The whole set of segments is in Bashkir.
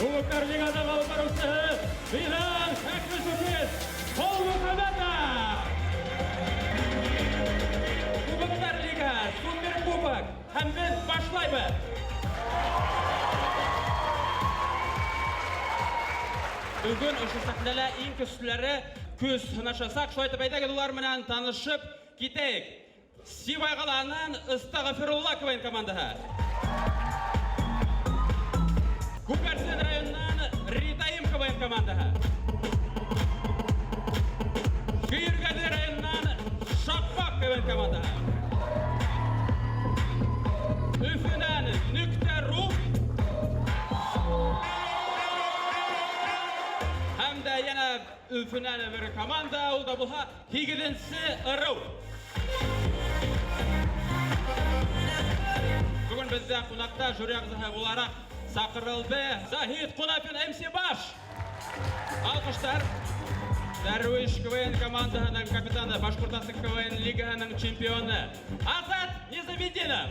Кубоктар лигаһының алып барыусыһы Билал Хәкмишев Холмухаметов. Кубоктар лигаһы, суперкубок, һәм беҙ башлайбыҙ. Бөгөн ошо сәхнәлә иң көслөләре көс һынашасаҡ. Шулай итеп, әйҙәгеҙ улар менән танышып китәйек. Сибай ҡалаһынан Астағфирулла КВН командаһы. Күгәрсен районынан Ритаим КВН командаһы. Көйөргәҙе районынан Шаҡмаҡ КВН командаһы. Өфөнән Нөктә Ру. Һәм дә йәнә Өфөнән бер команда, ул да булһа 8-нсе ырыу. Бөгөн беҙҙә ҡунаҡта жюри ағзаһы булараҡ саҡырылды Заһид Ҡунафин МС Баш. Алҡыштар. Дәрвиш КВН командаһының капитаны, Башҡортостан КВН лигаһының чемпионы Азат Низаметдинов.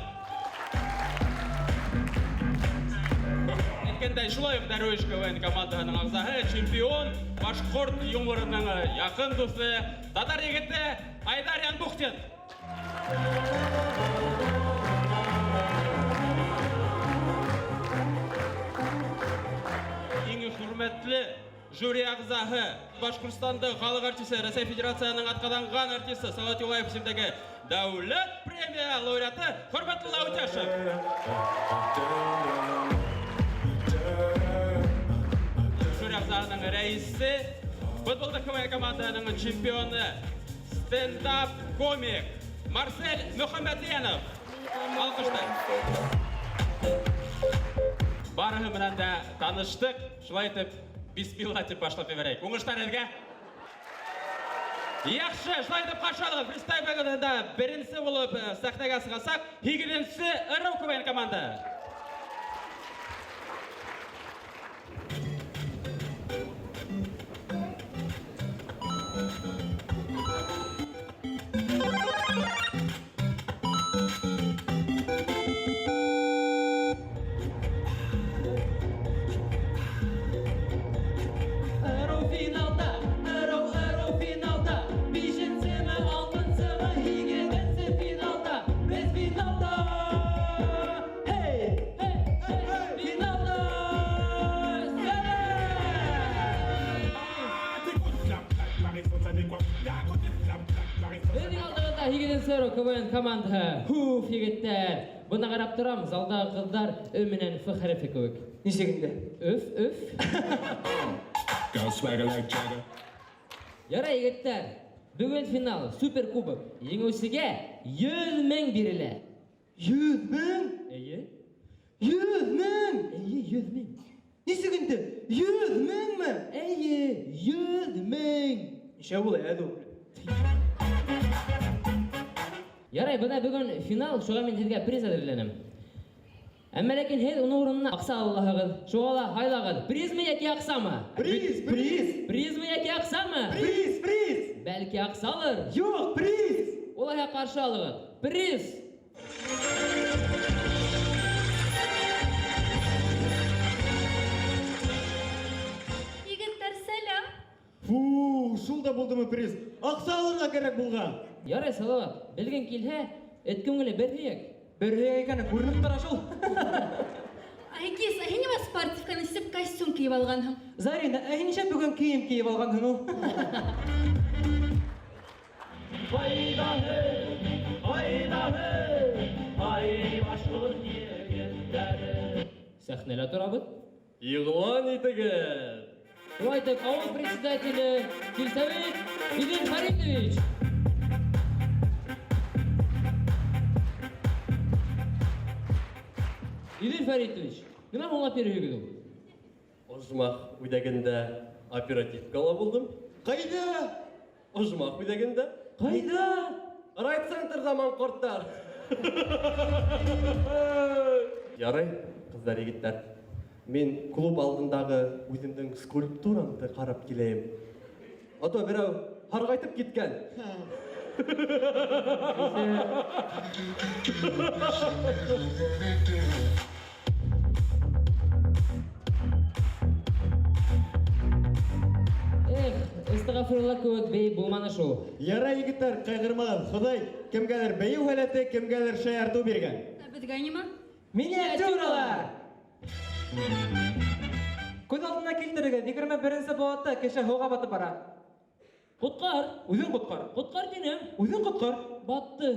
Әйткәндәй, шулай уҡ Дәрвиш КВН командаһының ағзаһы, чемпион, башҡорт юморының яҡын дуҫы, татар егете Айдар Янбухтин. Иң хөрмәтле жюри ағзаһы, Башҡортостандың халыҡ артисы, Рәсәй Федерацияһының атҡаҙанған артисы Салауат Юлаев исемендәге дәүләт премия лауреаты Хөрмәтулла Үтәшев. Жюри ағзаһының рәйесе, футболда КВН командаһының чемпионы, стендап комик Марсель Мөхәммәтйәнов. Алҡыштар. Барыһы менән дә таныштыҡ. Шулай итеп, бисмилла тип башлап ебәрәйек. Уңыштар һеҙгә. Яҡшы, шулай итеп ҡаршы алығыҙ. Фристайл бәйгеһендә беренсе булып сәхнәгә сығасаҡ 8-нсе ырыу КВН команда. Ырыу финалда, ырыу, ырыу финалда. Бишенсеме, алтынсымы, һигеҙенсе финалда. Беҙ финалда. Хей, хей, хей, финалда. Беҙҙең алдыбыҙҙа һигеҙенсе ырыу КВН командаһы. Хуф, егеттәр. Бына ҡарап торам, залдағы ҡыҙҙар Ö менән Ф хәрефе кеүек. Нисек инде? Өф, өф. Got swagger like Jagger. Ярай, егеттәр. Бөгөн финал, суперкубок. Еңеүсегә 100 000 бирелә. 100 000? Эйе. 100 000? Эйе, 100 000. Нисек инде? 100 000-ме? Эйе, 100 000. Нисә була әле ул? Ярай, бына бөгөн финал, шуға мин һеҙгә приз әҙерләнем. Әммә ләкин һеҙ уның урынына аҡса алаһығыҙ. Шуға ла һайлағыҙ. Призмы йәки аҡсамы? Приз, приз. Призмы йәки аҡсамы? Приз, приз. Бәлки аҡсалыр? Юҡ, приз. Улайһа ҡаршы алығыҙ. Приз. Егеттәр, сәләм. Фу, шул да булдымы приз? Аҡса алырға кәрәк булған. Ярай, Салауат, белгең килһә, эт күңеле бер һөйәк. Бер һөйәк икәне күренеп тора шул. Айгиз, ә һин нимә спортивканы сисеп костюм кейеп алғанһың? Зарина, ә һин нишләп бөгөн кейем кейеп алғанһың ул? Айдаһы, айдаһы, ай башҡорт егеттәре. Сәхнәлә торабыҙ. Иғлан итегеҙ. Шулай итеп, ауыл председателе сельсовет Идел Фаритович. Идел Фаритович, нимә һуңлап йөрөйһөгөҙ ул? Ожмах үҙәгендә оперативкала булдым. Ҡайҙа? Ожмах үҙәгендә. Ҡайҙа? Райцентрҙа маңҡорттар. Ярай, ҡыҙҙар, егеттәр. Мин клуб алдындағы үҙемдең скульптурамды ҡарап киләйем. Ато берәү һарғайтып киткән. Ғафурулла кеүек бейеп булманы шул. Ярай, егеттәр, ҡайғырмағыҙ. Хоҙай кемгәлер бейеү һәләте, кемгәлер шаяртыу биргән. Ә беҙгә нимә? Миниатюралар! Күҙ алдына килтерегеҙ, 21-нсе быуатта кеше һыуға батып бара. Ҡотҡар! Үҙең ҡотҡар. Ҡотҡар тинем. Үҙең ҡотҡар. Батты.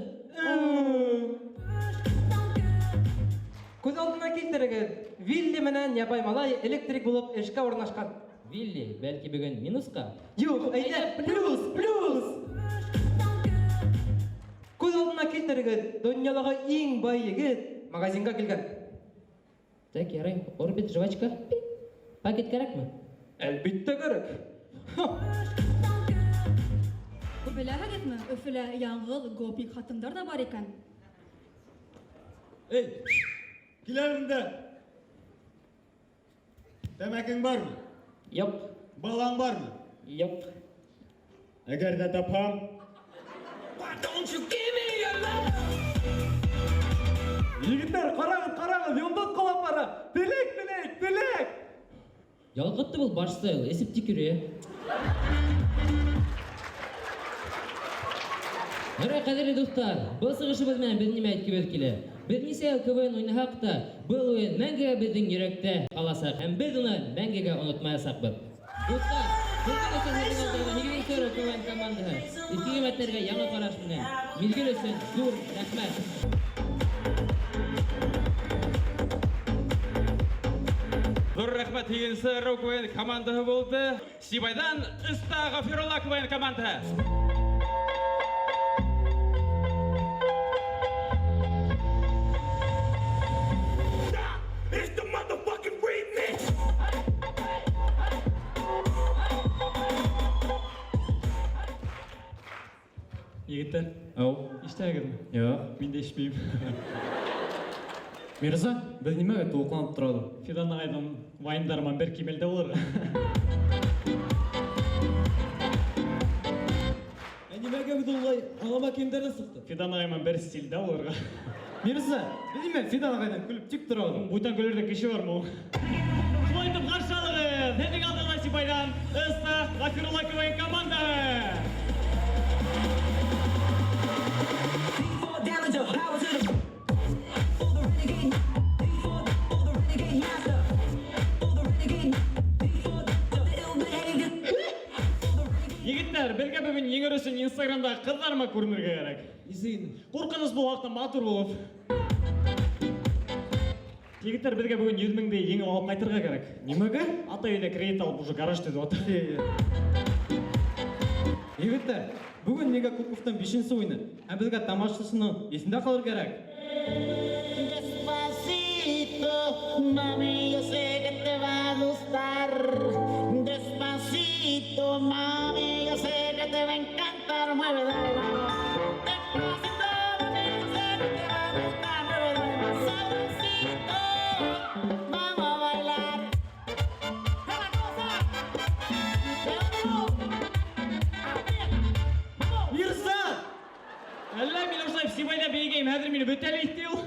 Күҙ алдына килтерегеҙ, Вилли менән ябай малай электрик булып эшкә урынлашҡан. Вилли, бәлки бөгөн минусҡа? Юҡ, әйҙә, плюс, плюс! Күҙ алдына килтерегеҙ, донъялағы иң бай егет магазинға килгән. Так, ярай, Орбит, жвачка. Пакет кәрәкме? Әлбиттә кәрәк. Беләһегеҙме, Өфөлә яңғыҙ гопник ҡатындар ҙа бар икән. Эй, киләм дә. Тәмәкең бармы? Юҡ. Балаң бармы? Юҡ. Әгәр ҙә тапһам, Егеттәр, ҡарағыҙ, ҡарағыҙ, йондоҙ ҡолап бара. Теләк, теләк, теләк. Ялҡытты был башты, эсеп тик йөрөй. Ярай, ҡәҙерле дуҫтар, был сығышыбыҙ менән беҙ нимә әйткебеҙ килә? Беҙ нисә йыл КВН уйнаһаҡ та, был уйын мәңгегә беҙҙең йөрәктә ҡаласаҡ һәм беҙ уны мәңгегә онотмаясаҡбыҙ. Дуҫтар, беҙҙең өсөн һеҙҙең алдығыҙҙа һигеҙенсе ырыу КВН командаһы иҫке ҡиммәттәргә яңы ҡараш менән миҙгел өсөн ҙур рәхмәт. Ҙур рәхмәт, һигеҙенсе ырыу КВН командаһы булды. Сибайҙан Оҫта Ғафирулла КВН командаһы. It's the motherfucking remix. Егеттәр, Ау. ишетәһегеҙме? Юҡ. Мин дә ишетмәйем. Мирза, беҙ нимәгә тулҡынланып торабыҙ? Фидан ағайҙың вайндары менән бер кимәлдә булыр. Ә нимәгә беҙ улай һалама кейемдәрҙән сыҡтыҡ? Фидан ағай менән бер стилдә булырға. Мирза, беҙ нимә Фидан ағайҙан көлөп тик торабыҙ? Бүтән көлөрҙәй кеше бармы ул? Шулай итеп ҡаршы алығыҙ. Һеҙҙең алдығыҙҙа Сибайҙан Оҫта Ғафирулла КВН командаһы. Егеттәр, беҙгә бөгөн еңер өсөн Инстаграмда ҡыҙҙарма күренергә кәрәк. Исейін. Ҡурҡыныс булһаҡ та матур булып. Егеттәр, беҙгә бөгөн 100 меңде еңеп алып ҡайтырға кәрәк. Нимәгә? Атай өйҙә кредит алып уже гараж төҙөп ята. Егеттәр, бөгөн Мега Кубковтың бишенсе уйыны. Һәм беҙгә тамашасының иҫендә ҡалыр кәрәк. Despacito, mami, yo sé que te va a gustar. Despacito, mami, yo sé que te va a encantar. Mueve, dale, vamos. Despacito, mami, yo sé que te va a gustar. Mueve, dale, vamos. Sabrosito, vamos a bailar. ¡A la cosa! ¡De nuevo! ¡Aprieta! ¡Vamos! Мирза! Әллә мин ошолай Сибайҙа бейегәйем, хәҙер мине бөтә лә итте ул.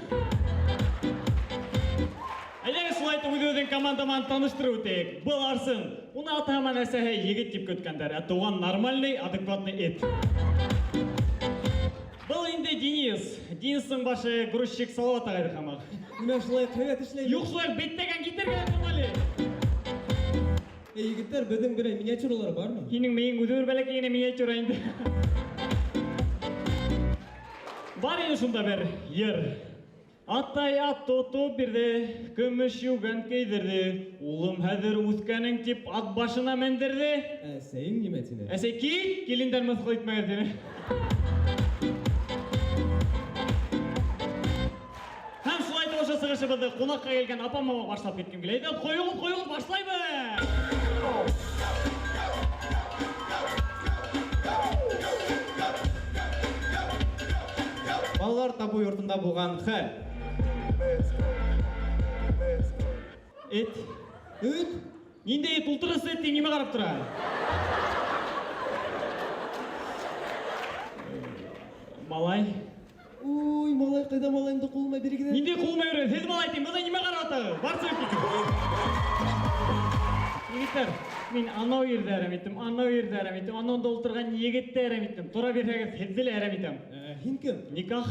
Әйҙәгеҙ шулай итеп үҙебеҙҙең команда менән таныштырып үтәйек. Был Арсын. Уны атаһы менән әсәһе егет тип көткәндәр, ә туған нормальный, адекватный эт. Был инде Денис. Денистың башы грузчик Салават ағайҙы һымаҡ. Нимә шулай ҡәйәт эшләйме? Юҡ, шулай беттәгән китергә лә. Эй, егеттәр, беҙҙең берәй миниатюралар бармы? Һинең мейең үҙе бер бәләкәй генә миниатюра инде. Бар инде шунда бер йыр. Атай ат тотоп бирҙе, көмөш йүгән кейҙерҙе. Улым хәҙер үҫкәнең тип ат башына мендерҙе. Әсәйең нимә тине? Әсәй, кит, килендәр мыҫҡыл итмәгеҙ тине. Һәм шулай итеп ошо сығышыбыҙҙы ҡунаҡҡа килгән апам мама башлап киткем килә. Әйҙә, ҡойоғоҙ, ҡойоғоҙ, башлайбыҙ! Балалар табыу йортонда булған хәл. Эт. Эт? Ниндәй эт? Ултырғыс эт тип нимә ҡарап тора? Малай. Уй, малай, ҡайҙа малайымды ҡулыма биргән? Ниндәй ҡулыма биргән? Һеҙ малай тиң, бында нимә ҡарап ятаһығыҙ? Барсы китеп. Егеттәр, Мин анау ерҙе әрәм иттем, анау ерҙе әрәм иттем, анауында ултырған егетте әрәм иттем. Тора бирһәгеҙ, һеҙҙе лә әрәм итәм. Һин кем? Никах.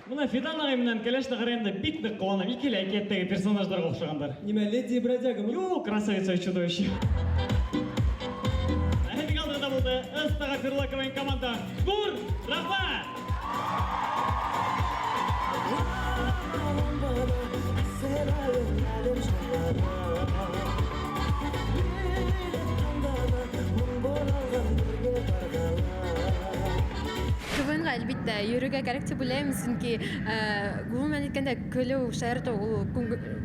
Бына Фидан ағай менән кәләште ҡарайым да бик ныҡ ҡыуанам. Ике лә әкиәттәге персонаждарға оҡшағандар. Нимә, леди и бродяга? Юҡ, красавица и чудовище. Ә һеҙҙең алдығыҙҙа булды Өс КВН команда. Ҙур рәхмәт! КВНға, әлбиттә, йөрөргә кәрәк тип уйлайым, сөнки ғөмүмән әйткәндә, көлөү, шаяртыу ул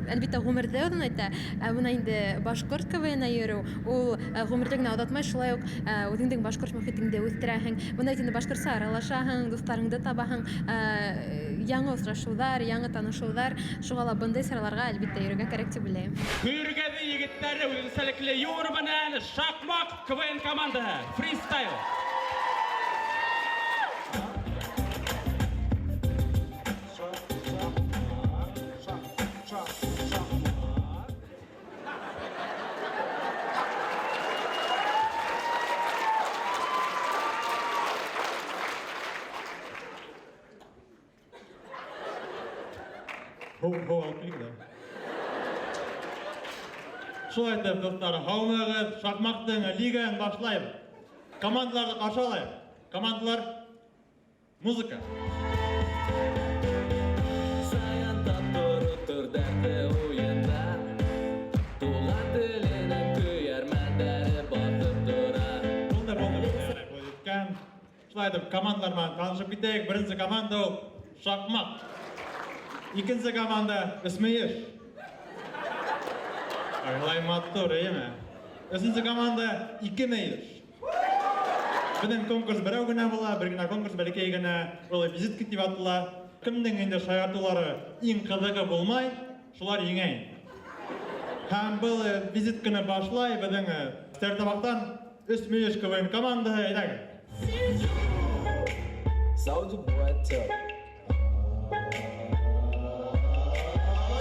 әлбиттә ғүмерҙе оҙонайта. Ә бына инде башҡорт КВН-а йөрөү ул ғүмерҙе генә оҙатмай, шулай уҡ үҙеңдең башҡорт мөхитеңде үҫтерәһең. Бында инде башҡортса аралашаһың, дуҫтарыңды табаһың, яңы осрашыуҙар, яңы танышыуҙар. Шуға ла бындай сараларға әлбиттә йөрөргә кәрәк тип уйлайым. Көйөргәҙе егеттәре үҙенсәлекле юмор менән Шаҡмаҡ КВН командаһы. Фристайл. Һыу алып килегеҙ әле. Шулай итеп, дуҫтар, һаумыһығыҙ, Шаҡмаҡтың лигаһын башлайбыҙ. Командаларҙы ҡаршы алайыҡ. Командалар, музыка. Саян таптырып дәрте уйында, туған теленең көйәрмәндәре баҫып тора. Булды, булды, булды, булды, үткән. Шулай итеп, командалар менән танышып китәйек. Беренсе команда ул Шаҡмаҡ. Икенсе команда Өсмөйөш. Айлай матур, эйеме? Өсөнсө команда Ике мөйөш. Беҙҙең конкурс берәү генә була, бер генә конкурс бәләкәй генә, ул визитка тип атала. Кемдең инде шаяртыулары иң ҡыҙығы булмай, шулар еңә инде. Һәм был визитканы башлай беҙҙең Стәрлетамаҡтан Өсмөйөш КВН командаһы. Әйҙәгеҙ. Soulja Boy, tell.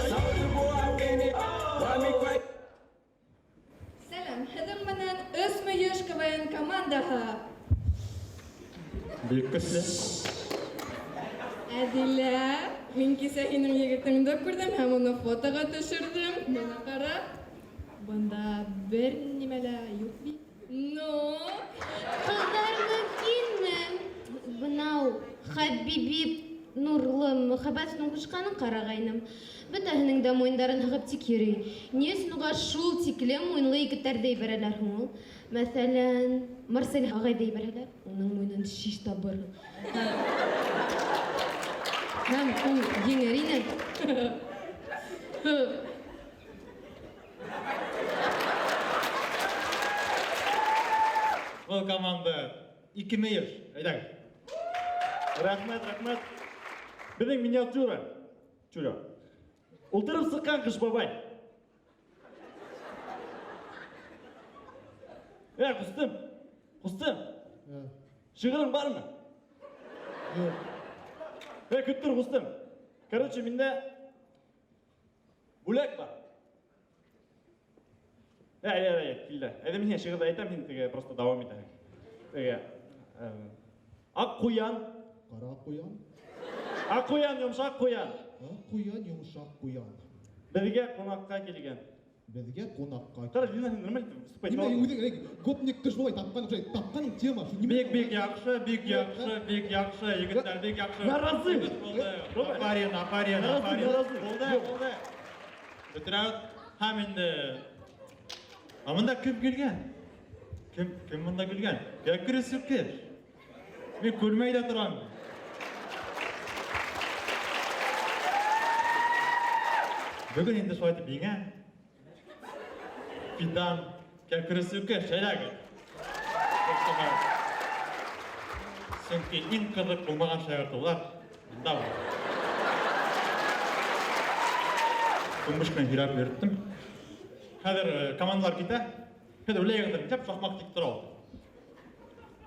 Soulja Boy, when it drive me crazy. Сәләм, һеҙҙең менән Өсмөйөш КВН командаһы. Бик көслө. Әҙилә, мин кисә һинең егетеңде күрҙем һәм уны фотоға төшөрҙөм. Бына ҡара. Бында бер нимә лә юҡ бит. Ну? Ҡыҙҙар, мөмкинме? Бынау Хәбибип Нурлы мөхәббәтенең ҡушҡанын ҡарағайным. Бөтәһенең дә муйындарын һығып тик йөрөй. Ни өсөн уға шул тиклем муйынлы егеттәрҙе ебәрәләр һуң ул? Мәҫәлән, Марсель ағайҙы ебәрәләр, уның муйынын шиш табырһың. Һәм ул еңер ине. Был команда Ике мөйөш. Әйҙәгеҙ. Рәхмәт, рәхмәт. Беҙҙең миниатюра. Чура. Ултырып сыҡҡан Ҡыш бабай. Ҡустым. Ҡустым. Шиғырың бармы? Юҡ. Көттөр, ҡустым. Короче, миндә бүләк бар. Килде. Әйҙә, мин һиңә шиғырҙы әйтәм, һин теге просто дауам итәһең. Теге, аҡ ҡуян. Ҡара ҡуян. Аҡ ҡуян, йомшаҡ ҡуян. Аҡ ҡуян, йомшаҡ ҡуян. Беҙгә ҡунаҡҡа килгән. Беҙгә ҡунаҡҡа Ҡара, Лина, һин нормаль выступать Нимә, итә үҙең, эй, гопник Ҡыш бабай тапҡаның, шулай, тапҡаның тема, шу нимә? Бик, бик яҡшы, бик яҡшы, бик яҡшы, егеттәр, бик яҡшы. Наразы. Булды. Афарин, афарин, Наразы, афарин. наразы. Булды, булды. Бөтөрәбеҙ. Һәм инде А бында кем килгән? Кем бында килгән? Кәкре сүкеш. Мин күрмәй ҙә торам. Бөгөн инде шулай итеп еңә. Фидан, кәкре сүкеш, әйҙәгеҙ. Сөнки иң ҡыҙыҡ булмаған шаяртыулар бында бар. Көмөш кенә һөйләп йөрөттөм. Хәҙер командалар китә. Хәҙер уйлайығыҙ, тип Шаҡмаҡ тик тора ул.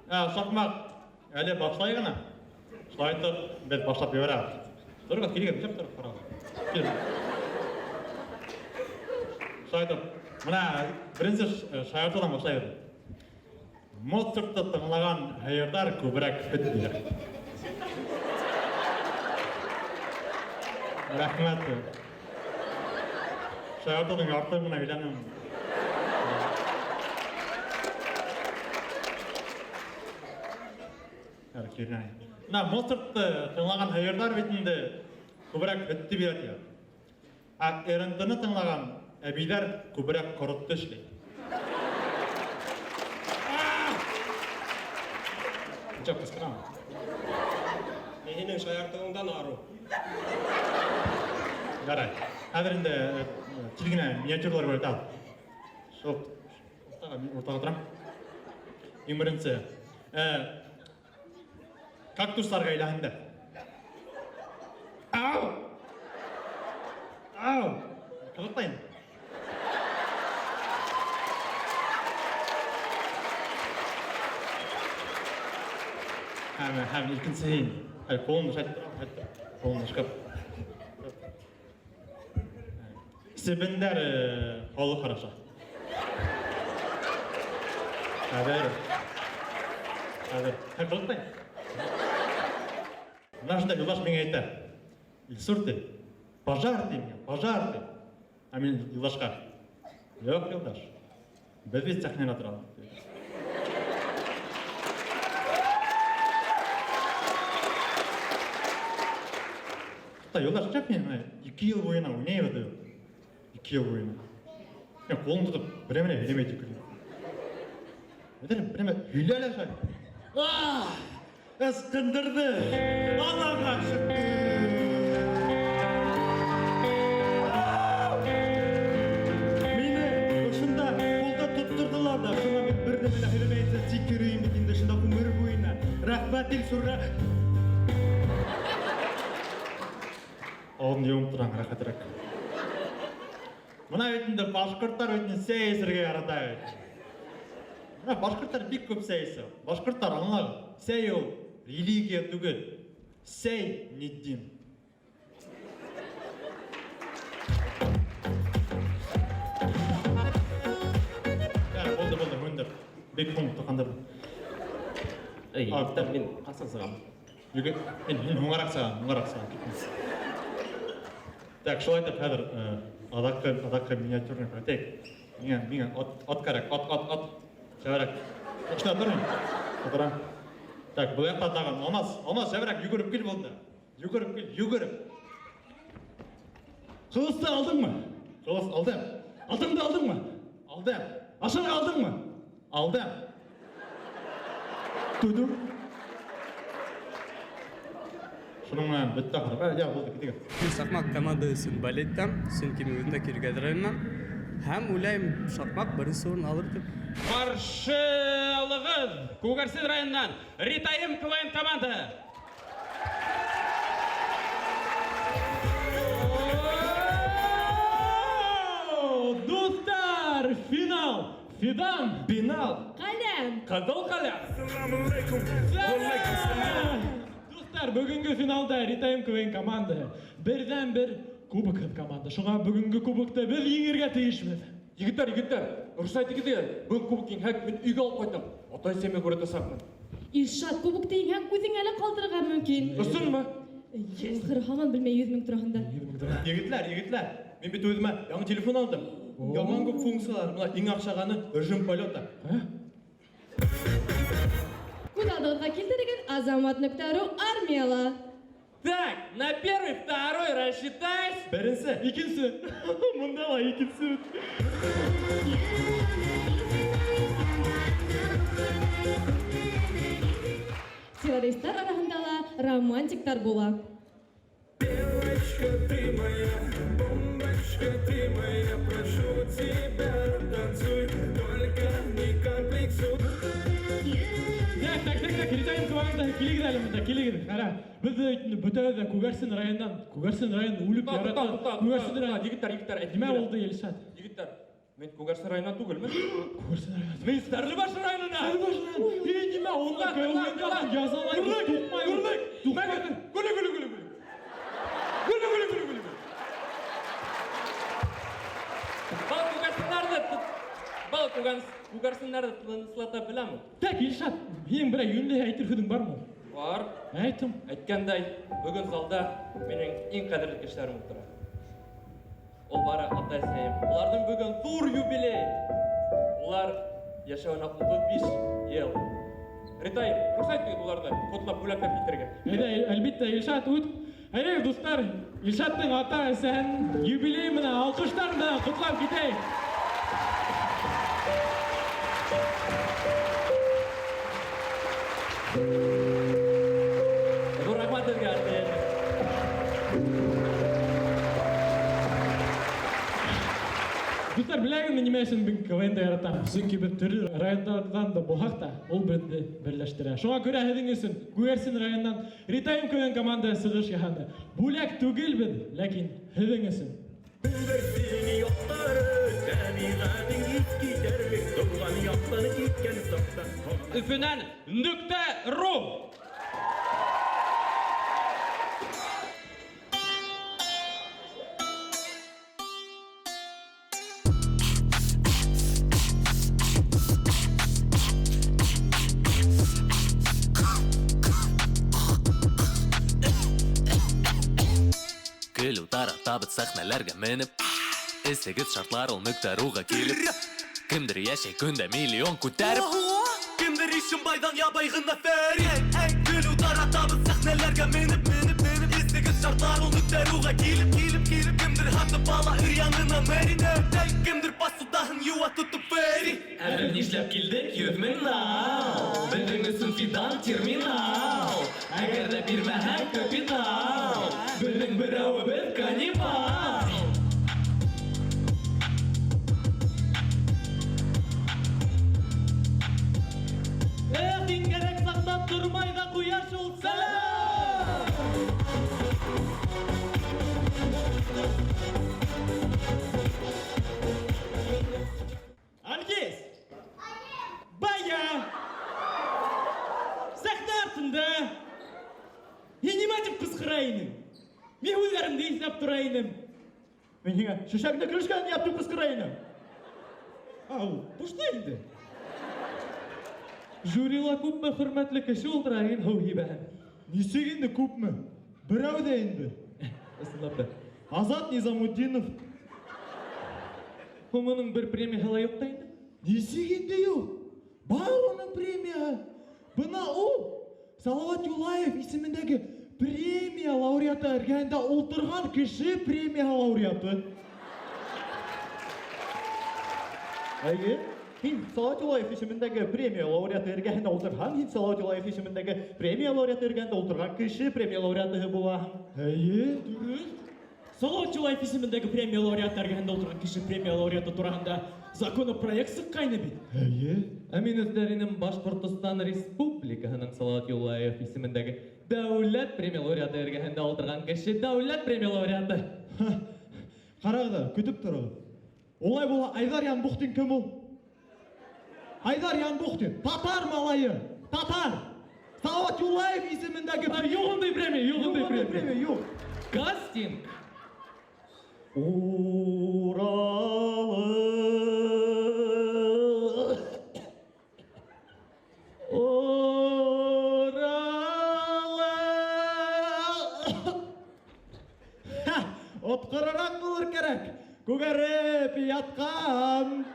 Шаҡмаҡ әле башлай ғына. Шулай итеп беҙ башлап ебәрәбеҙ. Тороғоҙ, килегеҙ, тип тороп ҡарағыҙ. Килегеҙ. Шулай итеп, менә беренче шаяртудан башлайбыз. Моцартты тыңлаган һыерҙар күберәк һөт бирә. Рәхмәт. Шаяртыуҙың яртыһын гына һөйләнем. Менә Моцартты тыңлаған һыйырҙар бит инде күберәк һөттө бирә тиҙәр. Ә РНТ-ны тыңлаған әбейҙәр күберәк ҡоротто эшләй. Ничек ҡысҡырам? Мин һинең шаяртыуыңдан арыу. Ярай. Хәҙер инде тиҙ генә миниатюралар күрһәтәм. Шул уртаға, мин уртаға торам. Иң беренсе, кактустар ғаиләһендә. Ау! Ау! Ҡыҙыҡтайым. Һәм икенсе һин. Әле ҡулыңды шайтып торам, шайтып. Ҡулыңды ышҡып. Себендәр һаулыҡ һораша. Хәҙер. Хәҙер. Һәм ҡыҙыҡтайым. Менә шунда Юлдаш миңә әйтә. Илсур ти, пожар ти миңә, пожар ти. Ә мин Юлдашҡа: Юҡ, Юлдаш, беҙ бит сәхнәлә торабыҙ. Туҡта, Юлдаш, нишләп мин менә 2 йыл буйына уйнайбыҙ бит? 2 йыл буйына. Мин ҡулын тотоп, берәмә лә һөйләмәй тип көләм. Берәмә, берәмә һөйлә лә шулай. Ах! Ысҡындырҙы! Аллаға шөкөр! Мине ошонда ҡулда тотторҙолар ҙа, шуңа мин бер нәмә лә һөйләмәйенсә тик йөрөйөм бит инде шунда ғүмер буйына. Рәхмәт, Илсурға! Ауыҙын йомоп торһаң, рәхәтерәк. Бына бит инде башҡорттар бит инде сәй эсергә ярата бит. Бына башҡорттар бик күп сәй эсә. Башҡорттар аңлағыҙ, сәй ул религия түгел. Сәй не дин. Ярай, булды, булды, һүндер. Бик һуң тоҡандырҙым. Эй, егеттәр, мин ҡасан сығам? Егет, һин һуңыраҡ сығаң, һуңыраҡ сығаң. Так, шулай итеп, хәҙер аҙаҡҡы миниатюраны күрһәтәйек. Миңә ат кәрәк, ат, ат, ат. Шәберәк. Ошонда тор һин. Ултырам. Так, был яҡта тағын Алмаз, Алмаз, шәберәк, йүгереп кил булды. Йүгереп кил, йүгереп. Ҡылысты алдыңмы? Ҡылыс алдым. Атыңды алдыңмы? Алдым. Ашарға алдыңмы? Алдым. Туйҙым. Шуның менән бөттө ахыры. Я, булды, китегеҙ. Мин Шаҡмаҡ команда өсөн болеть итәм, сөнки мин үҙем дә Киргәҙ районынан. Һәм уйлайым, Шаҡмаҡ беренсе урын алыр тип. Ҡаршы алығыҙ Күгәрсен районынан Ритайым КВН командаһы. Дуҫтар, финал! Фидан, бинал, Ҡәләм, ҡыҙыл ҡәләм. Дуҫтар, бөгөнгө финалда Ритайым КВН командаһы берҙән-бер кубокһыҙ команда. Шуңа бөгөнгө кубокты беҙ еңергә тейешбеҙ. Егеттәр, егеттәр, рөхсәт итегеҙ, бөгөн кубок еңһәк, мин өйгә алып ҡайтам. Атай-әсәйемә күрһәтәсәкмен. Илшат, кубокты еңһәң, үҙеңә лә ҡалдырырға мөмкин. Ысынмы? Ахыры һаман белмәй 100 мең тураһында. Егетләр, егетләр, мин бит үҙемә яңы телефон алдым. Яман күп функциялар, бына иң оҡшағаны режим полета. Күҙ алдығыҙға килтерегеҙ, Азамат нөктә ру армияла. Так, на первый, второй рассчитайся. Беренсе, икенсе. Мында ла икенсе. Террористар араһында ла романтиктар була. Девочка, ты моя, бомбочка, ты моя, прошу тебя, танцуй, только не комплексуй. Так, так, так, так, Ритайым командаһы, килегеҙ әле мында, килегеҙ. Ҡара, беҙ бөтәбеҙ ҙә Күгәрсен районынан, Күгәрсен районын үлеп Туҡта, ярата. туҡта, туҡта, Күгәрсен туҡта, районы. Егеттәр, егеттәр, әйтеп Нимә бирәм. булды, Илшат? Егеттәр, мин Күгәрсен районынан түгелмен. Күгәрсен районынан. Мин Стәрлебаш районынан. Стәрлебаш районынан. Эй, нимә, унда Туҡта, туҡта, КВН-да туҡта. язалай, Күрлек, туҡмай. күрлек. Туҡмай. Гөлө, гөлө, гөлө, гөлө. Гөлө, гөлө, гөлө, гөлө. Был Күгәрсен Был күгәрсендәрҙе тыныслата беләме? Так, Илшат, һинең берәй йүнле әйтер һүҙең бармы? Бар. Әйтем. Әйткәндәй, бөгөн залда минең иң ҡәҙерле кешеләрем ултыра. Ул бары атай-әсәйем. Уларҙың бөгөн ҙур юбилей. Улар йәшәүенә 35 йыл. Ритайым, рөхсәт итегеҙ уларҙы ҡотлап бүләкләп китергә. Әйҙә, әлбиттә, Илшат, үт. Әйҙә, дуҫтар, Илшаттың ата-әсәһен юбилей менән алҡыштар менән ҡотлап китәйек. Ҙур рәхмәт һеҙгә, әсәйем. Дуҫтар, беләһегеҙме нимә өсөн мин КВН-ды яратам? Сөнки беҙ төрлө райондарҙан да булһаҡ та, ул беҙҙе берләштерә. Шуңа күрә һеҙҙең өсөн Күгәрсен районынан Ритайым КВН командасы сығыш яһаны. Бүләк түгел беҙ, ләкин һеҙҙең өсөн. Күгәрсен яҡтары, тәбиғәтең иҫ китәрлек, тыуған яҡтан киткән саҡта. Өфөнән Нөктә ру. Көлү таратабыҙ сәхнәләргә менеп, Эсегеҙ шартлар ул Нөктә руға килеп. Кемдер йәшәй көндә миллион күтәреп, кемдер Ишембайҙан ябай ғына фәрит. Эй, көлү таратабыҙ сәхнәләргә менеп, менеп, менеп, Эсегеҙ шартлар ул Нөктә руға килеп, килеп, килеп. Кемдер һатып ала өр янына Мэрина, эй, кемдер посудаһын йыуа тотоп фәри. Ә беҙ нишләп килдек? 100 мең нал. Беҙҙең өсөн Фидан терминал. Әгәр ҙә бирмәһәң капитал, беҙҙең берәүебеҙ каннибал. Эх, иң кәрәк саҡта тормай ҙа ҡуя шул сәләм. Альгиз! Бая! Сәхнә артында! Һин нимә тип ҡысҡыра инең? Мин һүҙҙәремде иҫләп тора инем. Мин һиңә шешәңде көлөшкән яп тип ҡысҡыра инем. Ау, бушлай инде. Жюрила күпме хөрмәтле кеше ултыра, һин һыу һибәһең. Нисек инде күпме? Берәү ҙә инде. Ысынлап та. Азат Низамутдинов. Һуң уның бер премияһы ла юҡ та инде. Нисек инде юҡ? Бар уның премияһы. Бына ул Салават Юлаев исемендәге премия лауреаты эргәһендә ултырған кеше премия лауреаты. Әйе, һин Салават Юлаев исемендәге премия лауреаты эргәһендә ултырһаң, һин Салават Юлаев исемендәге премия лауреаты эргәһендә ултырған кеше премия лауреаты булаһың. Әйе, дөрөҫ. Салават Юлаев исемендәге премия лауреаты эргәһендә ултырған кеше премия лауреаты тураһында законопроект сыҡҡайны бит. Әйе. Ә мин үҙҙәренең Башҡортостан Республикаһының Салават Юлаев исемендәге дәүләт премия лауреаты эргәһендә ултырған кеше дәүләт премия лауреаты. Ҡарағыҙ ҙа, көтөп тороғоҙ. Улай була Айҙар Янбухтин кем ул? Айҙар Янбухтин, татар малайы, татар. Салават Юлаев исемендәге Юҡ ундай премия, юҡ ундай Юҡ ундай премия. премия, юҡ. Кастинг. Уралы. Уралы. Ха, отҡырыраҡ булыр кәрәк. Күгәреп ятҡан.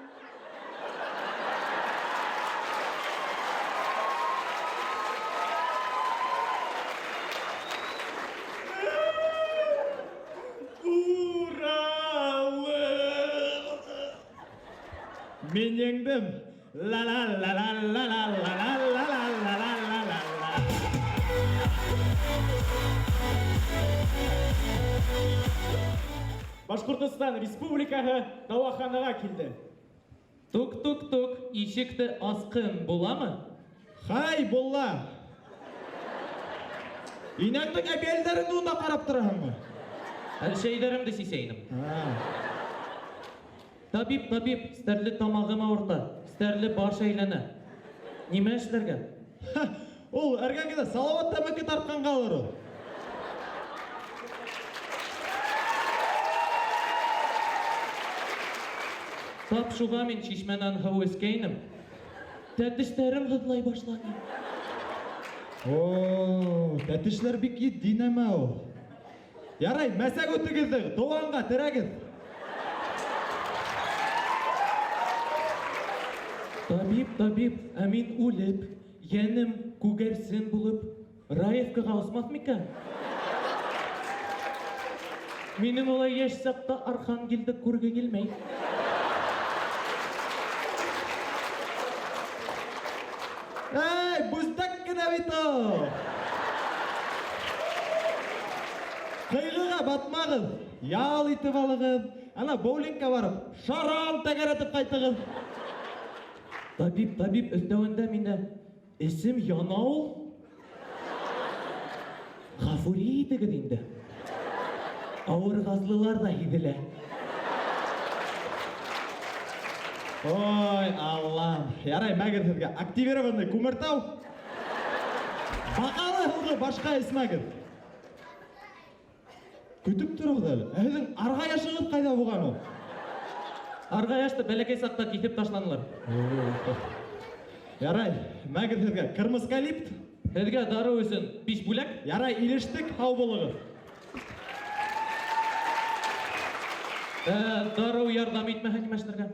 Уралы. Мин еңдем. Ла ла ла ла ла ла ла ла ла ла ла ла ла ла ла. Башҡортостан Республикаһы дауаханаға килде. Тук-тук-тук, ишекте асҡын буламы? Хай, булла. Инәңдең әбиәлдәреңде унда ҡарап тораһыңмы? Әле шәйҙәремде сисәйнем. Табип, табип, стәрле тамағым ауырта, стәрле баш әйләнә. Нимә эшләргә? Ха, ул эргәңдә Салават тәмәке тартҡанғалыр ул. Тап шуға мин чишмәнән һыу эскәйнем. Тәтештәрем һыҙлай башланы. О, тәтешләр бик етди нәмә ул. Ярай, мәсәк үтегеҙҙе, дыуанға терәгеҙ. Табип, табип, ә мин үлеп, йәнем күгәрсен булып, Раевкаға осмаҫ микән? Минең улай йәш саҡта Архангелды күрге килмәй. Әй, бүстәк кенә бит ул. Ҡайғыға батмағыҙ, ял итеп алығыҙ, ана боулингка барып, шаран тәгәрәтеп ҡайтығыҙ. Табип, табип, өҫтәүендә миндә эсем яна ул. Ғәфүри итегеҙ инде. Ауыр газлылар ҙа һиҙелә. Ой, Аллам. Ярай, мәгеҙ һеҙгә активированный Күмертау. Баҡалы һыуҙы башҡа эсмәгеҙ. Көтөп тороғоҙ әле. Ә һеҙҙең арғаяшығыҙ ҡайҙа булған ул? Арғаяшты бәләкәй саҡта киҫеп ташланылар. Ярай, мәгеҙ һеҙгә кырмыскалипт. Һеҙгә дарыу өсөн 5 бүләк. Ярай, илештек, һау булығыҙ. Дарыу ярҙам итмәһә нимә эшләргә?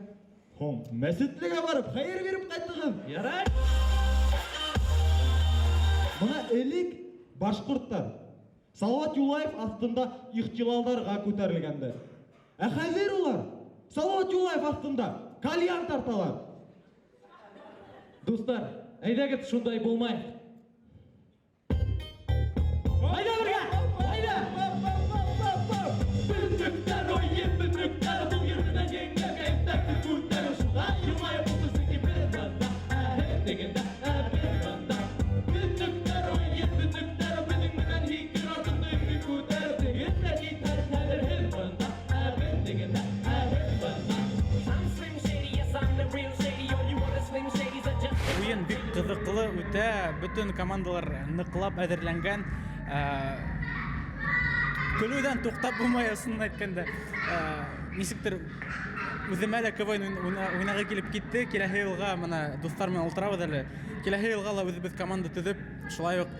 Һуң, мәсетлегә барып, хәйер биреп ҡайтығыҙ. Ярай. Бына элек башҡорттар Салават Юлаев аҫтында ихтилалдарға күтәрелгәндәр. Ә хәҙер улар Салават Юлаев аҫтында кальян тарталар. Дуҫтар, әйҙәгеҙ шундай булмайыҡ. Айда бергә! Айда! Бөтөктәр уйын, бөтөктәр был ерҙә еңгә кәйефтәрҙе күтәр. Шуға йылмайып ултырсын ки бер бында, ә һеҙ тегендә, ә бер бында. Бөтөктәр уйын, бөтөктәр беҙҙең менән һикер артыңды өйгә күтәр. Тегендә китәр, хәҙер һеҙ бында, ә беҙ тегендә, ә һеҙ бында. I'm Slim Shady, yes, I'm the real Shady. All you other Slim Shadys are just Уйын бик ҡыҙыҡлы үтә, бөтөн командалар ныҡлап әҙерләнгән. Көлөүҙән туҡтап булмай, ысынын әйткәндә. Нисектер үҙемә лә КВН уйнағы килеп китте. Киләһе йылға бына дуҫтар менән ултырабыҙ әле. Киләһе йылға ла үҙебеҙ команда төҙөп, шулай уҡ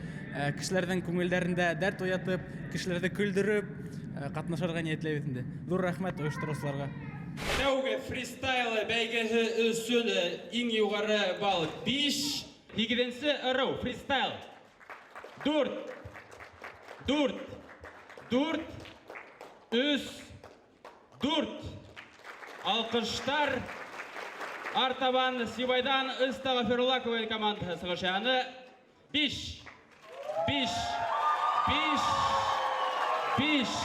кешеләрҙең күңелдәрендә дәрт уятып, кешеләрҙе көлдөрөп, ҡатнашырға ниәтләйбеҙ инде. Ҙур рәхмәт ойоштороусыларға. Тәүге фристайл бәйгеһе өсөн иң юғары балл 5, һигеҙенсе ырыу фристайл. 4, 4, 4, 3, 4. Алҡыштар артабан Сибайҙан Ыстағфирулла КВН командаһы сығыш яһаны. 5, 5, 5, 5.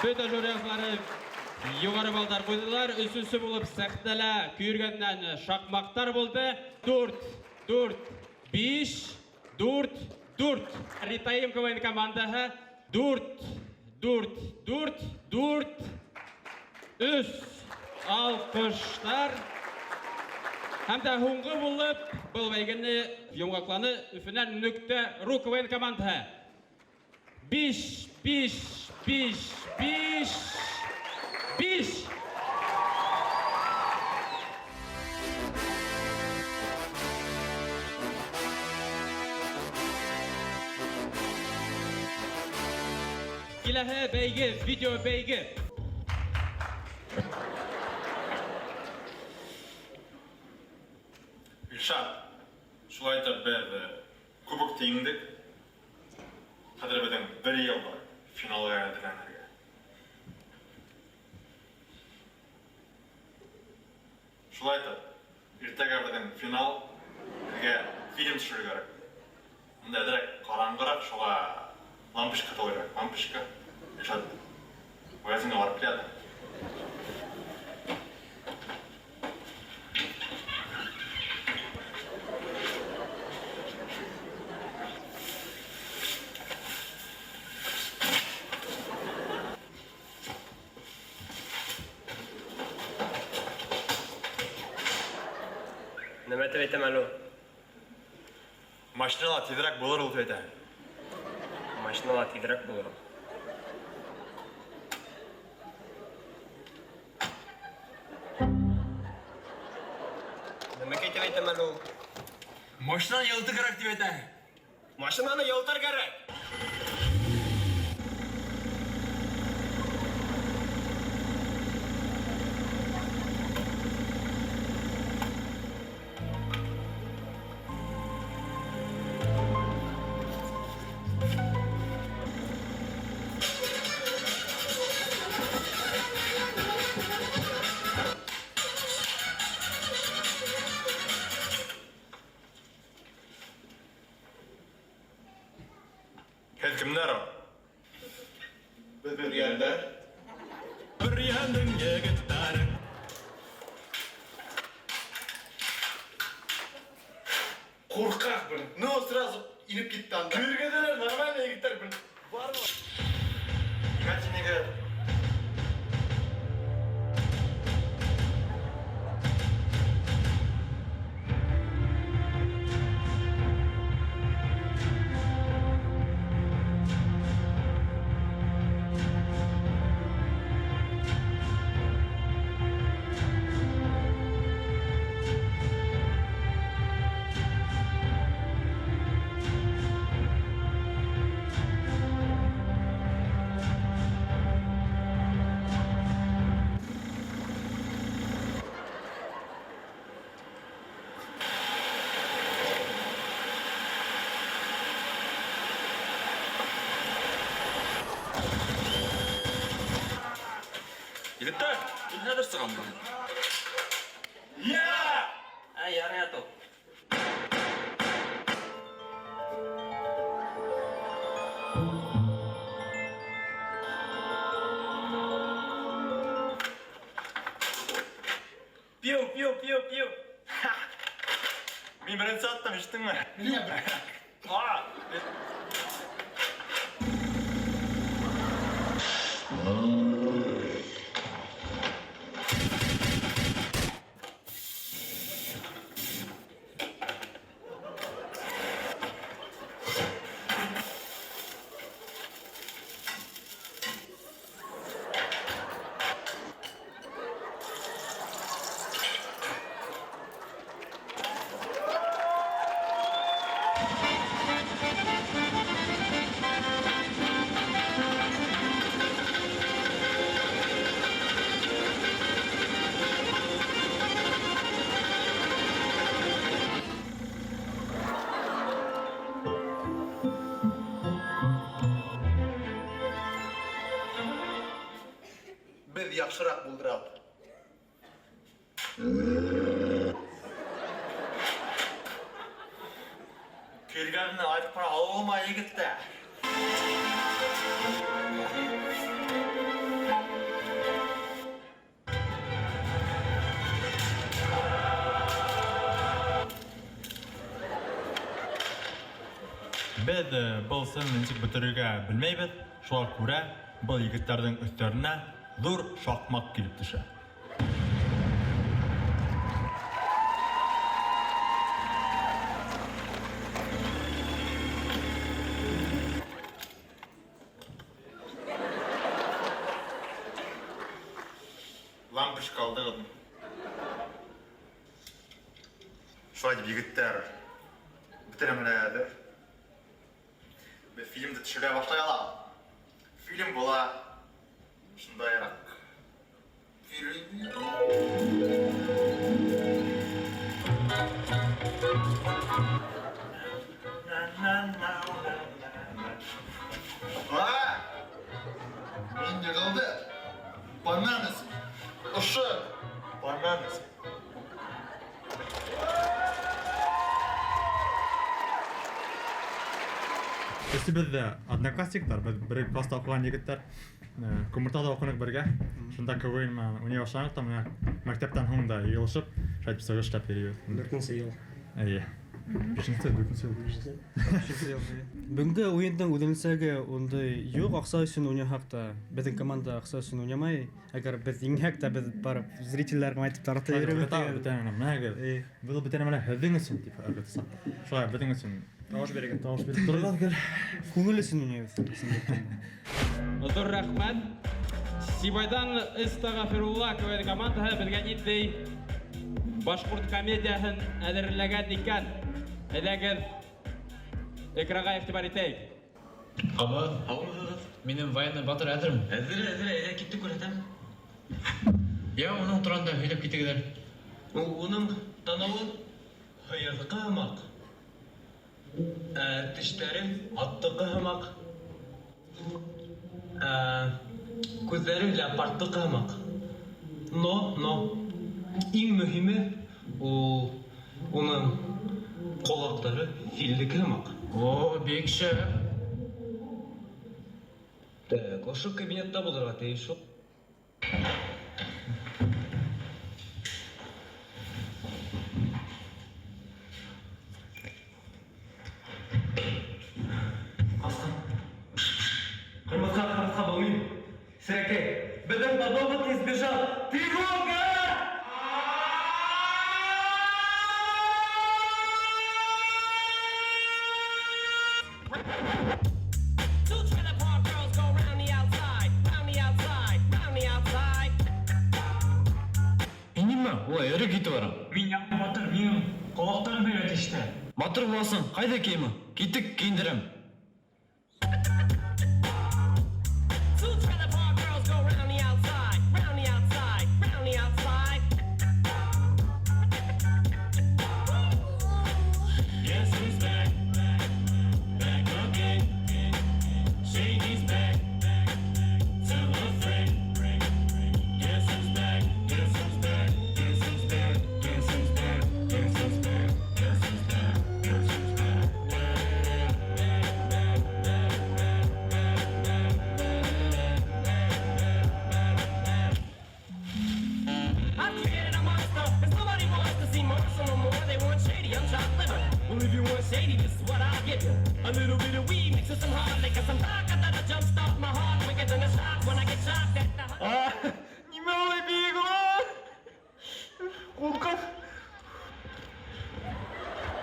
Бөтә жюри ағзалары юғары балдар ҡуйҙылар. Өсөнсө булып сәхнәлә көйөргәндән шаҡмаҡтар булды. 4, 4, 5, 4, 4. Ритаим КВН командаһы 4, 4, 4, 4, 3. Алҡыштар. Һәм дә һуңғы булып был бәйгене йомғаҡланы Өфөнән Нөктә Ру КВН командаһы. 5, 5, 5, 5, 5. Киләһе бәйге, видео бәйге. Илшат, шулай итеп беҙ кубокты еңдек. Хәҙер беҙҙең бер йыл бар финалға әҙерләнергә. Шулай итеп, иртәгә беҙҙең финал, беҙгә фильм төшөрөргә кәрәк. Бында әҙерәк ҡараңғыраҡ, шуға лампочка табырға кәрәк. Лампочка. Илшат, магазинға барып килә. Нимә тип әйтәм әле ул? Машинала тиҙерәк булыр ул тип әйтә. Машинала тиҙерәк булыр ул. дип әйтәм әле ул. Машинаны йылытыр кәрәк дип әйтә. Машинаны йылытыр кәрәк. Һеҙ кемдәр ул? Беҙ бөрйәндәр. Бөрйәндең егеттәре. Ҡурҡаҡ, блин. Ну, сразу инеп китте анда. Көйөргәҙеләр нормально егеттәр, блин. Егет. Егеттәр, мин хәҙер сығам. Я! Ә, ярай атыл. Пиу, пиу, пиу, пиу. Мин беренсе аттым, ишеттеңме? А! Беҙ яҡшыраҡ булдырабыҙ. Көйөргәҙене айтып ҡына алмай егеттәр. Беҙ был сценаны нисек бөтөрөргә белмәйбеҙ. Шуға күрә был егеттәрҙең өҫтәренә ҙур шаҡмаҡ килеп төшә. Лампочка алдығыҙмы? Шулай тип егеттәр бөтә нәмә лә әҙер. Беҙ фильмды төшөрә башлай алабыҙ. Фильм була шундайыраҡ. Фильм. А! Мин йығылды. Банан өсөн. Ошо банан өсөн. Өсөбөҙ ҙә одноклассниктар, беҙ бер класста уҡыған егеттәр. Күмертауҙа уҡыныҡ бергә. Шунда КВН менән уйнай башланыҡ та, менә мәктәптән һуң да йыйылышып, шулай итеп сығыш эшләп йөрөйбөҙ. Дүртенсе йыл. Эйе. Бишенсе, дүртенсе йыл. Бишенсе йыл, эйе. Бөгөнгө уйындың үҙенсәлеге ундай юҡ, аҡса өсөн уйнаһаҡ та, беҙҙең команда аҡса өсөн уйнамай. Әгәр беҙ еңһәк тә, беҙ барып зрителдәргә әйтеп тарта йөрөбөҙ. Бөтә нәмә, менә был бөтә нәмә һеҙҙең өсөн тип ырғытсаҡ. Шулай беҙҙең өсөн Тауыш бирегеҙ. Тауыш биреп торығыҙ гел. Күңел өсөн уйнайбыҙ. Ҙур рәхмәт. Сибайҙан Эстағфирулла КВН командаһы беҙгә ниндәй башҡорт комедияһын әҙерләгән икән. Әйҙәгеҙ, экранға иғтибар итәйек. Аба, һаумыһығыҙ? Минең военный батыр әҙерме? Әҙер, әҙер, әйҙә китте күрһәтәм. Я, уның тураһында һөйләп китегеҙ әле. Ул уның танауы һыйырҙыҡы һымаҡ. Ә тештәре аттыҡы һымаҡ. Ә күҙҙәре леопардтыҡы һымаҡ. Но, но, иң мөһиме ул уның ҡолаҡтары филдеке һымаҡ. О, бик шәп. Так, ошо кабинетта булырға тейеш ул. Ҡырмыҫҡа, ҡырмыҫҡа, был мин. Серәкәй, беҙҙең подопытный сбежал. Тревога! Two trailer park girls go round the outside, round the outside, round the outside. Һин нимә, улай эре китеп бараң? Мин яңы батыр, минең ҡолаҡтарым һәйбәт ишетә. Батыр буласың, ҡайҙа кейеме? Киттек, кейендерәм. Two trailer park girls go round the outside, round the outside, round the outside. Guess who's back? Back again. Shady's back. Tell a friend. Guess who's back? Guess who's back? Guess who's back? Guess who's back? Guess who's back? Guess who's back? Guess who's back? I've created a monster, 'cause nobody wants to see Marshall no more. They want Shady, I'm chopped liver. Well, if you want Shady, this is what I'll give you. A little bit of weed mixed with some hard liquor, some vodka that'll jumpstart my heart quicker than a shock when I get shocked at the. Нимә улай бейек улар? Ҡурҡам.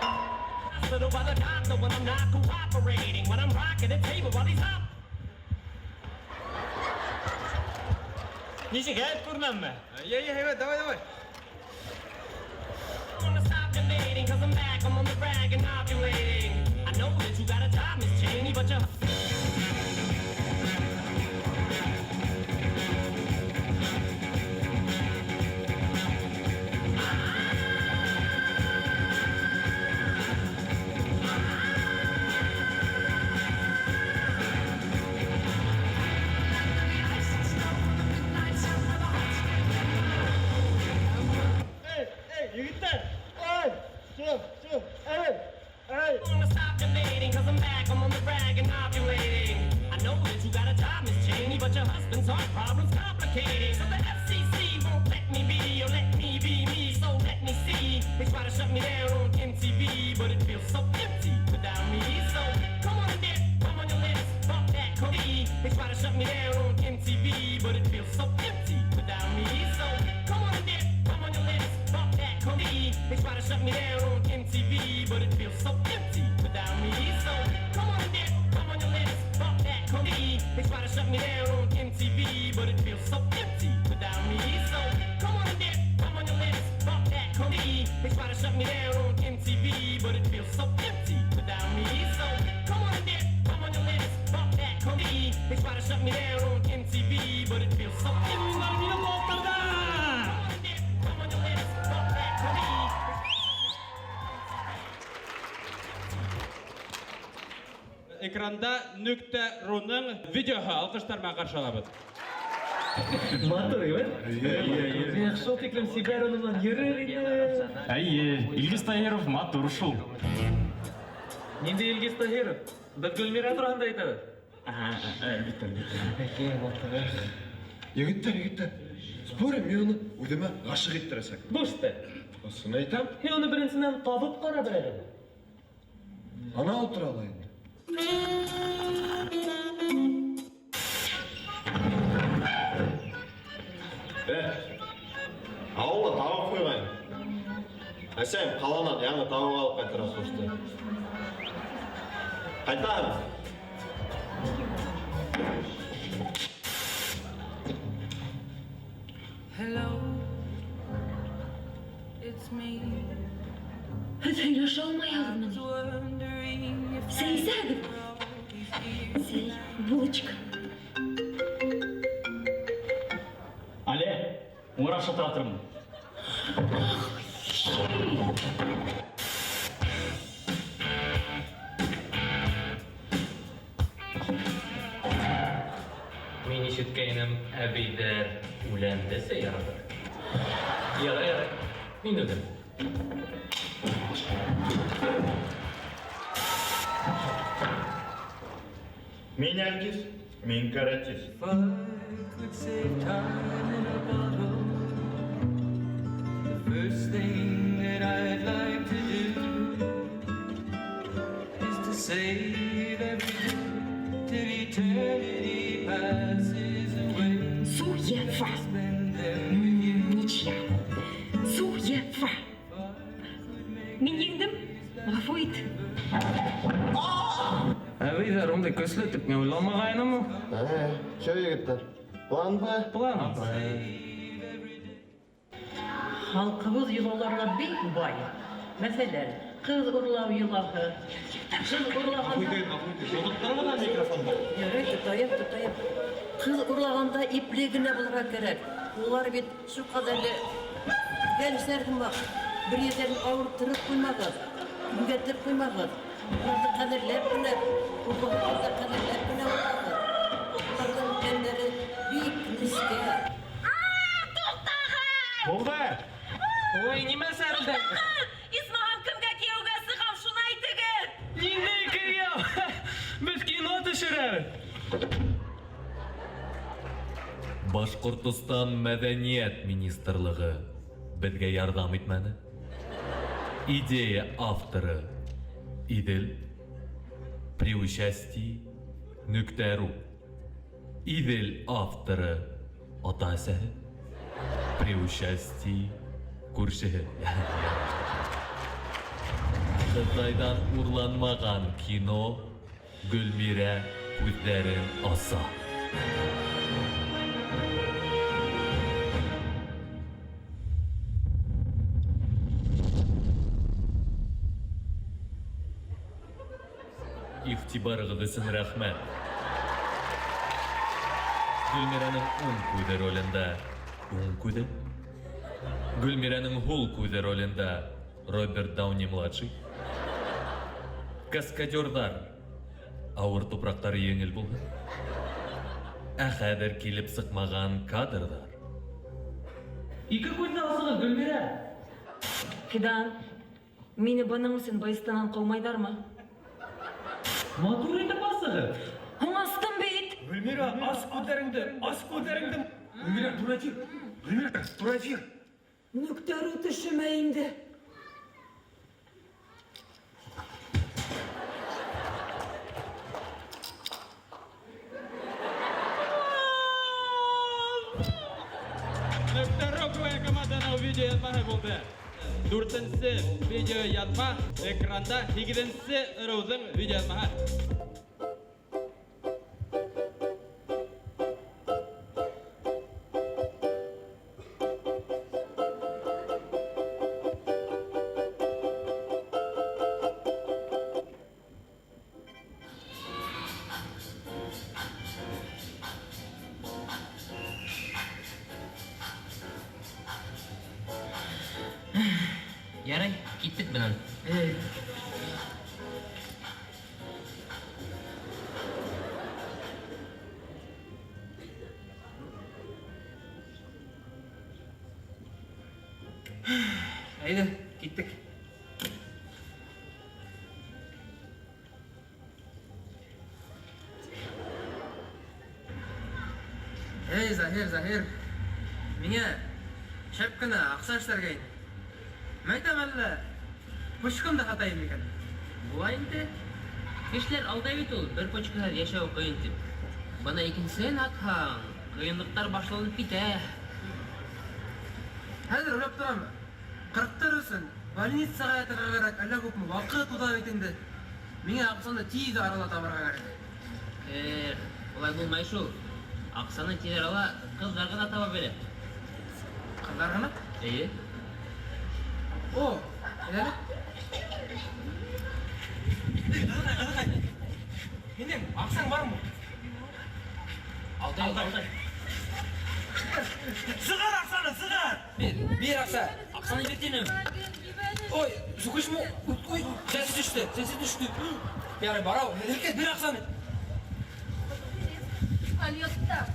Hospital by the doctor when I'm not cooperating, when I'm rocking the table while he's up. Нисек, һәйбәт күренәмме? Йә, йә, һәйбәт, давай, давай. Wanna stop debating, 'cause I'm back, I'm on the rag and ovulating. I know that you got a job, Miss Cheney, but you. Эй, эй, егеттәр! Эй, чыҡ, чыҡ, эй, эй! Wanna stop debating, 'cause I'm back, I'm on the rag and ovulating. I know that you got a job, Miss Cheney, but your husband's heart problem's complicating. So the FCC won't let me be, or let me be me, so let me see. They try to shut me down on MTV, but it feels so empty without me. So come on and dip, come on your lips, bump that Cody. They try to shut me down on MTV, but it feels so empty without me. So come on and dip, come on your lips, bump that Cody. They try to shut me down on MTV, but it feels so empty without me. So come on and dip, come on your lips, bump that Cody. They try to shut me down on MTV, but it feels so empty without me. So come on and dip, come on your lips, bump that Cody. They try to shut me down on MTV, but it feels so empty without me. So come on and dip, come on your lips, bump that Cody. They try to shut me down on MTV, but it feels so empty. Come on and dip, come on your lips, bump that Cody. Экранда Нөктә Руның видеоһы, алҡыштар менән ҡаршы алабыҙ. Матур, әйбәт? Мин шул тиклем сибәр уның йөрөр ине. Әйе, Илгиз Таһиров матур шул. Ниндәй Илгиз Таһиров? Беҙ Гөлмирә тураһында әйтәбеҙ. Әлбиттә, әлбиттә. Әйе, матур. Егеттәр, егеттәр, спорим, мин уны үҙемә ғашиҡ иттерәсәк. Бушты. Ысын әйтәм. Һин уны беренсенән табып ҡара бер әле. Ана ултыра ла инде. Ауылда тауыҡ ҡуйғайным. Әсәйем ҡаланан яңы тауыҡ алып ҡайтырға ҡушты. Ҡайтам. Hello, it's Һеҙ һөйләшә алмайһығыҙмы ни? Сәй эсәһегеҙ? Сәй, булочка. Але, уңыраҡ шылтыратырмын. Мин ишеткәйнем, әбейҙәр үләнде сәй ярата. Ярай, ярай. Мин үҙем. Мин Әлгиз, мин каратист. Could save time in a bottle. The first thing that I'd like to do is to save every day till eternity passes away. Суефа. Ничья. Суефа. Мин еңдем. Ғәфү ит. Әбейҙәр ундай көслө тип мин уйламағайнымы? Че, егеттәр, план Б? План Б. Халҡыбыҙ йолаларға бик бай. Мәҫәлән, ҡыҙ урлау йолаһы. Ҡыҙ урлағанда... Тоттор микрофонды. Ярай, тотайым, тотайым. Ҡыҙ урлағанда ипле генә булырға кәрәк. Улар бит шул ҡәҙәрле йәнсәр һымаҡ. Бер ерҙәрен ауырттырып ҡуймағыҙ, имгәтеп ҡуймағыҙ. Уларҙы ҡәҙерләп кенә, урлағанда ҡәҙерләп кенә урлағыҙ. Уларҙың тәндәре бик нескә. Булды! Ой, нимә сәрелдәң? Исмаһам, кемгә кейәүгә сығам, шуны әйтегеҙ. Ниндәй кейәү? Беҙ кино төшөрәбеҙ. Башҡортостан Мәҙәниәт министрлығы беҙгә ярҙам итмәне. Идея авторы Иҙел при участии Нөктә.ру. Иҙел авторы ата-әсәһе при участии күршеһе. Ҡытайҙан урланмаған кино Гөлмирә күҙҙәрен аса. Иғтибарығыҙ өсөн рәхмәт. Гөлмирәнең уң күҙе ролендә уң күҙе. Гөлмирәнең һул күҙе ролендә Роберт Дауни-младший. Каскадерҙар. Ауыр тупраҡтар еңел булһын. Ә хәҙер килеп сыҡмаған кадрҙар. Ике күҙҙе асығыҙ, Гөлмирә. Фидан, мине бының өсөн байыстанан ҡыумайҙармы? Матур итеп асығыҙ. Һуң астым бит. Гөлмирә, ас күҙҙәреңде, ас күҙҙәреңде. Гөлмирә, тура эфир. Гөлмирә, тура эфир. Нөктәру төшөмә инде. Нөктә.ру КВН команданың видеояҙмаһы булды. Дүртенсе видеояҙма экранда, һигеҙенсе ырыуҙың видеояҙмаһы. Ярай, киттек бынан. Әйҙә, киттек. Эй, Заһир, Заһир. Миңә шәп кенә аҡса эшләргә ине. Мәйтәм әллә, почкамды һатайым микән? Була инде. Кешеләр алдай бит ул, бер почкаһыҙ йәшәү ҡыйын тип. Бына икенсеһен һатһаң, ҡыйынлыҡтар башланып китә. Хәҙер уйлап торам. Ҡырҡтар өсөн больницаға ятырға кәрәк, әллә күпме ваҡыт уҙа бит инде. Миңә аҡсаны тиҙ арала табырға кәрәк. Эх, улай булмай шул. Аҡсаны тиҙ арала ҡыҙҙар ғына таба белә. Ҡыҙҙар ғына? Эйе. О, әйҙә. Эй, Һинең аҡсаң бармы? Алтай, алтай. Сығар аҡсаны, сығар! Бир, бир аҡса. Аҡсаны бир тинем. Ой, сүкешме? Ой, сәсе төштө, сәсе төштө. Ярай, барау, һеҙгә бир аҡсаны. Алётта.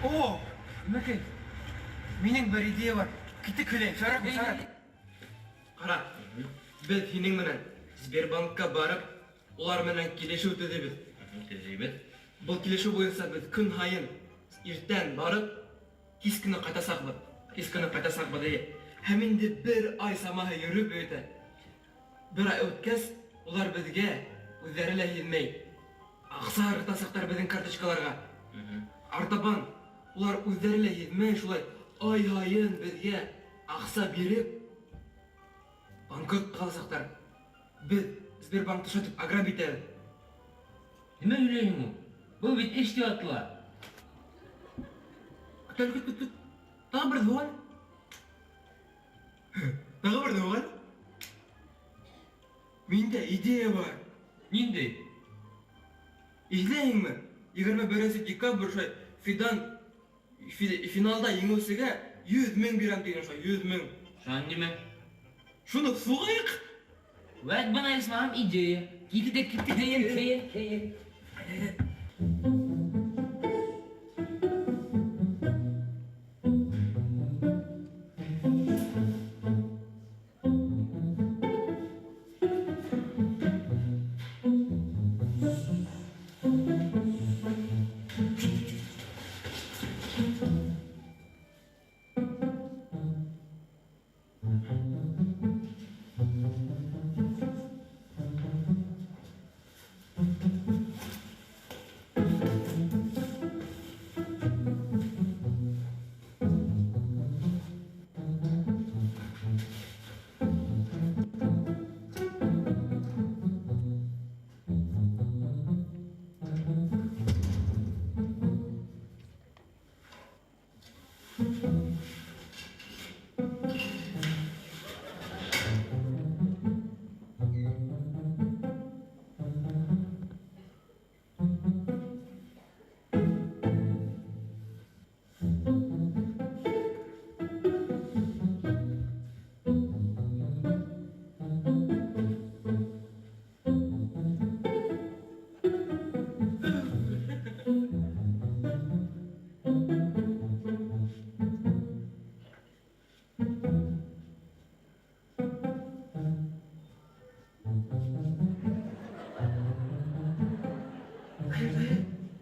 О, Мәкей, минең бер идея бар. Киттек һөйләйем, шарап, шарап. Ҡара, беҙ һинең менән Сбербанкка барып, улар менән килешеү төҙөйбөҙ. Төҙөйбөҙ. Был килешеү буйынса беҙ көн һайын иртән барып, кис көнө ҡайтасаҡбыҙ. Кис көнө ҡайтасаҡбыҙ, эйе. Һәм инде бер ай самаһы йөрөп үтә. Бер ай үткәс, улар беҙгә үҙҙәре лә һиҙмәй аҡса ырғытасаҡтар беҙҙең карточкаларға. Артабан улар үҙҙәре лә һиҙмәй шулай ай һайын беҙгә аҡса биреп банкрот ҡыласаҡтар. Беҙ Сбербанкты шулайтып ограбить итәбеҙ. Нимә һөйләйһең ул? Был бит эш тип атала. Көт, көт, көт, көт. Тағы бер һыуған. Тағы бер һыуған. Миндә идея бар. Ниндәй? Иҫләйһеңме? 21 декабрь шулай Фидан финалда еңеүсегә 100 мең бирәм тигән шулай, 100 мең. Шунан нимә? Шуны һуғайыҡ. Вәт бына исмаһам идея. Киттек, киттек, кейен, кейен, кейен.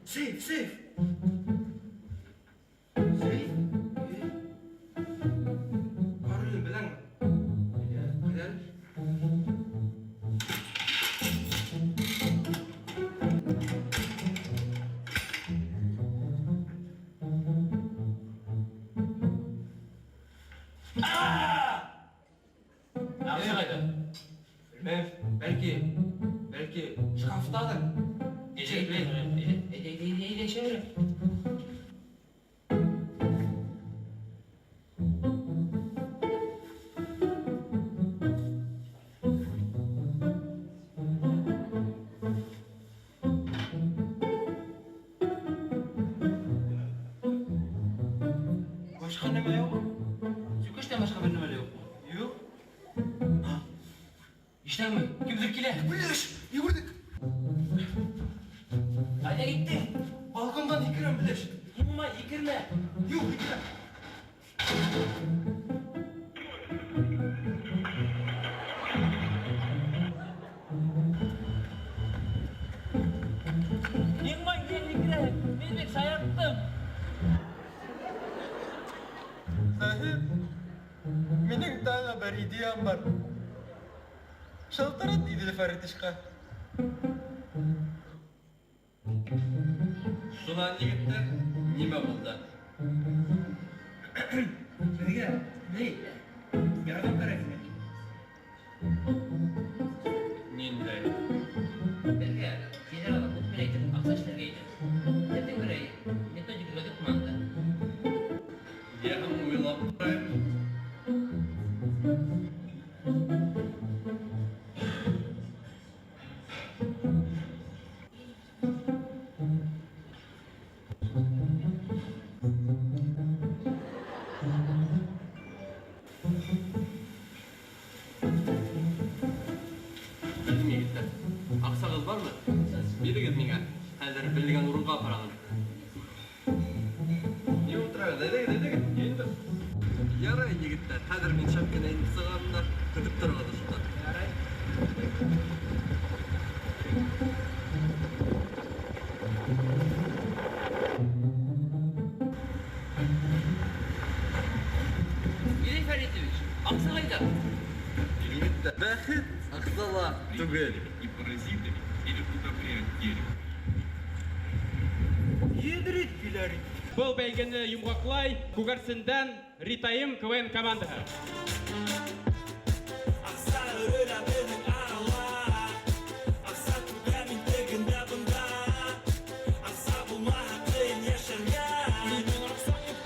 Сейф, сейф. Сейф? Паролен беләңме? Ҡайҙа әле? Аҡса ҡайҙа? Белмәйем, бәлки, бәлки шкафталыр. Әйҙә, әйҙә, әйҙә, әйҙә, әйҙә, шәберәк. Башҡа нәмә юҡ? Сүкештән башҡа бер нәмә лә юҡ. Юҡ. Ишетәңме? Кемдер килә. Белеш, йүгерҙек. Ҡайҙа киттең? Балкондан һикерәм, белеш. Һуңма, һикермә. Юҡ, һикерәм. Ниңә һикерәһең? Мин бит шаярттым. Заһир, минең тағы бер идеям бар. Шылтырат Идел Фәритышҡа. Шунан егеттәр, нимә булды? Беҙгә ни? Ярҙам кәрәк. Ниндәй? Беҙгә федералға күпме әйтеп аҡса эшләргә ине. Беҙҙең берәй методик юҡмы анда? Йәһең Хәҙер мин шәп кенә инеп сығам да, көтөп тороғоҙ ошонда. Ярай. Юрий Фәритович, аҡса ҡайҙа? Әлбиттә, бәхет аҡсала түгел. И паразитами или удобряют дерево. Едрит киләр. Был бәйгене йомғаҡлай Күгәрсендән Ритайым КВН командаһы. Аҡса өрөлә беҙҙең арала. Аҡса түгә мин тегендә бында. Аҡса булмаһа ҡыйын йәшәргә. Минең аҡсам юҡ.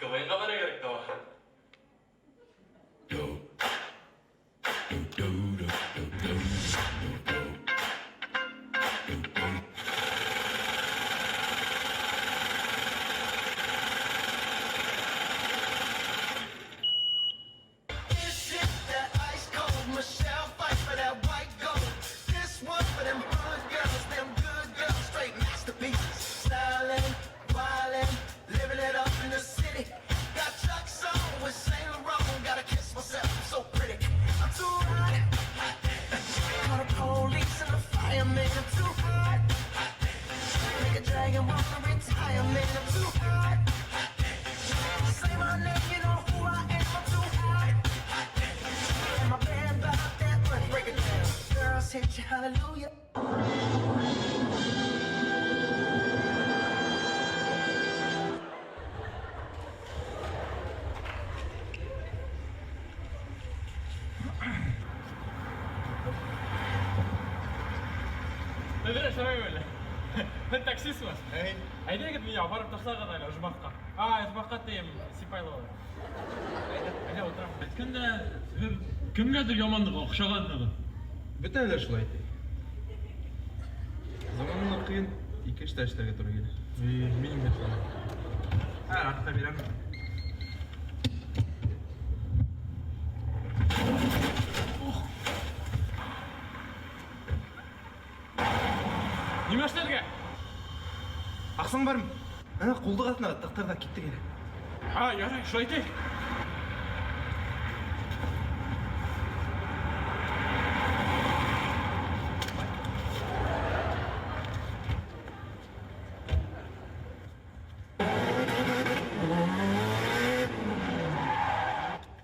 КВНға барырға кәрәк тә. This is that ice cold Michelle fight for that white gold. This one for them hood girls, them good girls, straight masterpieces. Stylin', wildin', living it up in the city. Got Chuck's on with Saint Laurent. Gotta kiss myself, I'm so pretty. I'm too hot. Call the police and the fireman. I'm too hot. Make a dragon wanna retire, man. I'm too hot. Say my name, you know who I am. I'm too hot. And my band bought that money. Break it down. Girls hit you, hallelujah. Нәҙирә Шәрәй әле. Һеҙ таксистмы? Әй. Әйҙәгеҙ миңә барып ташлағыҙ әле ожмахҡа. А, ожмахҡа тием, Сипайлова. Әйҙә, әйҙә ултырам. Әйткәндә, һеҙ кемгәдер яманлыҡ оҡшағанһығыҙ. Бөтәһе лә шулай ти. Заманына ҡыйын, ике эштә эшләргә тура килә. Минең дә шулай. Ә, аҡса бирәм. Нимә эшләргә? Аҡсаң бармы? Ана ҡултыҡ аҫтына тыҡтыр ҙа киттек әле. А, ярай, шулай итәйек.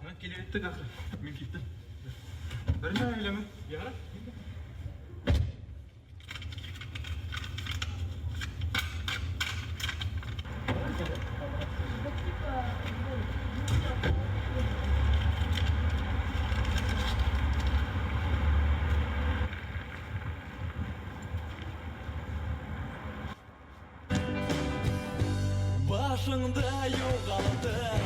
Мына килеп еттек ахыры. Мин киттем. Бер нәмә һөйләмә. Ярай. Башыңды юғалтып,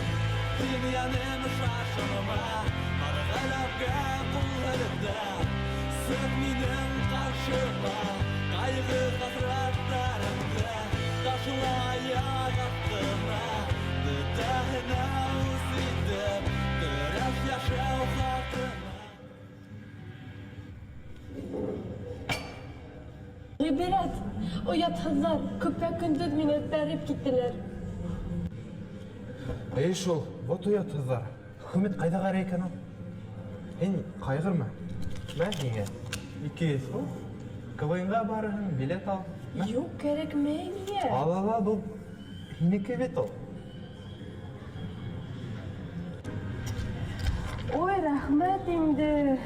Дөньяның шашыныма, Ҡарғалапка ҡул һелтә, Сыҡ минең ҡаршыма, Ҡайғы хәсрәттәреңде Ташла аяҡ аҫтына, Бөтәһенә үс итеп, Көрәш йәшәү хаҡына. Ғибрәт, оятһыҙҙар, көпә-көндөҙ мине бәреп киттеләр. Эй шул, вот оятһыҙҙар. Хөкүмәт ҡайҙа ҡарай икән ул? Һин ҡайғырма. Мә һиңә 200 һум. КВНға барырһың, билет ал. Мә. Юҡ, кәрәкмәй миңә. Ал, ал, ал, был һинеке бит ул. Ой, рәхмәт инде.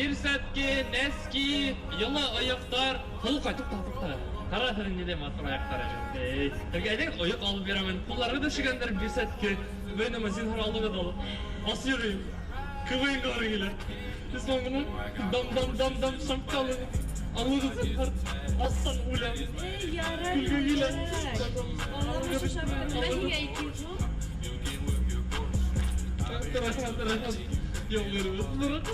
Бирсәтке, нәски, йылы ойоҡтар. Һылыуҡай, туҡта, туҡта. Ҡара һеҙҙең ниндәй матур аяҡтар әле. Һеҙгә әйҙәгеҙ ойоҡ алып бирәмен. Ҡуллары да өшөгәндер, бирсәтке. Бер нәмә зинһар алдығыҙ алып. Ас йөрөйөм. КВН-ға барып килә. Ислам менән дам-дам-дам-дам шапкалы. Алығыҙ зинһар. Астан үләм. Эй, ярай, Көлгө килә. Алам ошо шапканы. Мә һиңә 200 һум. Рәхмәт, рәхмәт. Юҡ, рәхмәт.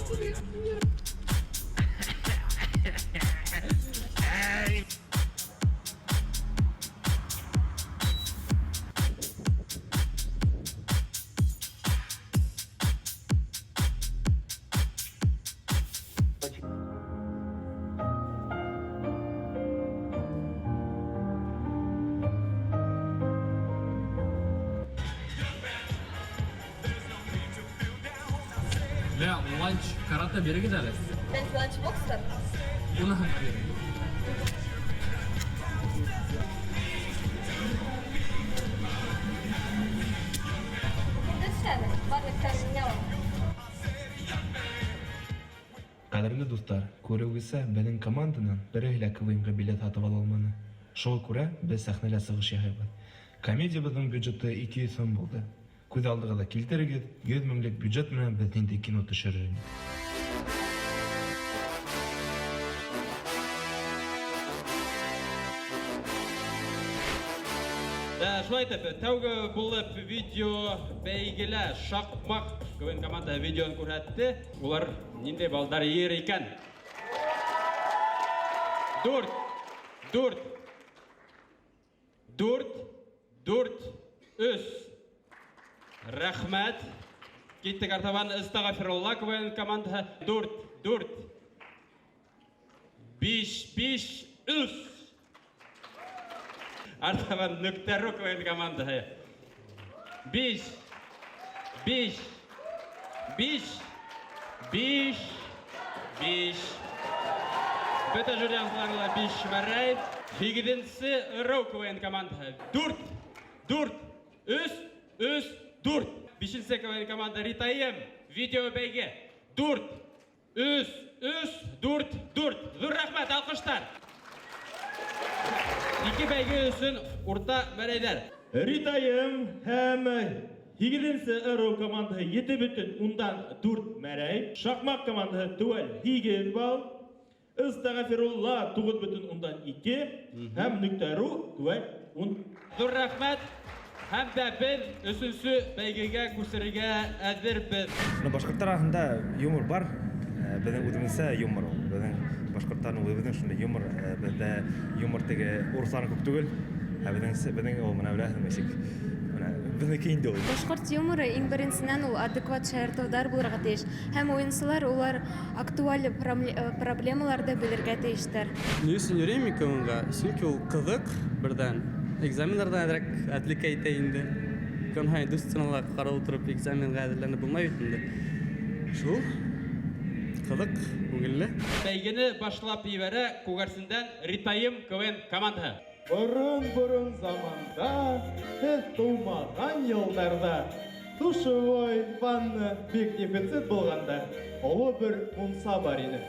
Лә, ланч карата бирегеҙ әле. Бәлки ланчбокстар? Уныһын бирегеҙ. Кемде төшәне? Барлыҡ тәмле. Ҡәҙерле дуҫтар, күреүегеҙсә, беҙҙең команданан береһе лә КВН-ға билет һатып ала алманы. Шуға күрә беҙ сәхнәлә сығыш яһайбыҙ. Комедиябыҙҙың бюджеты 200 һум булды. Күҙ алдығыҙға килтерегеҙ, 100 меңлек бюджет менән беҙ ниндәй кино төшөрөр инек. Шулай итеп, тәүге булып видео бәйгелә Шаҡмаҡ КВН команда видеоны күрһәтте. Улар ниндәй балдар йыйыр икән? Дүрт, дүрт, дүрт, дүрт, өс. Рәхмәт. Киттек артабан Астағфирулла КВН командаһы. Дүрт, дүрт, биш, биш, өс. Артабан Нөктә.ру КВН командаһы. Биш, биш, биш, биш, биш. Бөтә жюри ағзалары ла биш мәрәй. Һигеҙенсе Ырыу КВН командаһы. Дүрт, дүрт, өс, өс, дүрт. Бишенсе КВН команда Ритайым. Видео бәйге. Дүрт, өс, өс, дүрт, дүрт. Ҙур рәхмәт, алҡыштар. Ике бәйге өсөн урта мәрәйҙәр. Ритайым һәм һигеҙенсе Ырыу командаһы ете бөтөн ундан дүрт мәрәй. Шаҡмаҡ командаһы теүәл һигеҙ балл. Астағфирулла туғыҙ бөтөн ундан ике һәм Нөктә.ру теүәл ун. Ҙур рәхмәт. Һәм дә беҙ өсөнсө бәйгегә күсерергә әҙербеҙ. Бына башҡорттар араһында юмор бар. Беҙҙең үҙебеҙсә юмор ул. Беҙҙең башҡорттарҙың үҙебеҙҙең шундай юмор. Беҙҙә юмор теге урыҫларҙың күп түгел. Ә беҙҙең ул менә беләһең нисек. Менә беҙҙеке инде ул. Башҡорт юморы иң беренсенән ул адекват шаяртыуҙар булырға тейеш. Һәм уйынсылар улар актуаль проблемаларҙы белергә тейештәр. Ни өсөн йөрөйөм мин КВН-ға? Сөнки ул ҡыҙыҡ берҙән. Экзамендарҙан әҙерәк әҙлеккә итә инде. Көн һайын дүрт стенала ҡарап ултырып экзаменға әҙерләнеп булмай бит инде. Шул. Ҡыҙыҡ, күңелле. Бәйгене башлап ебәрә Күгәрсендән Ритайым КВН командаһы. Борон-борон заманда, һеҙ тыумаған йылдарҙа, душевой ванна бик дефицит булғанда, оло бер мунса бар ине.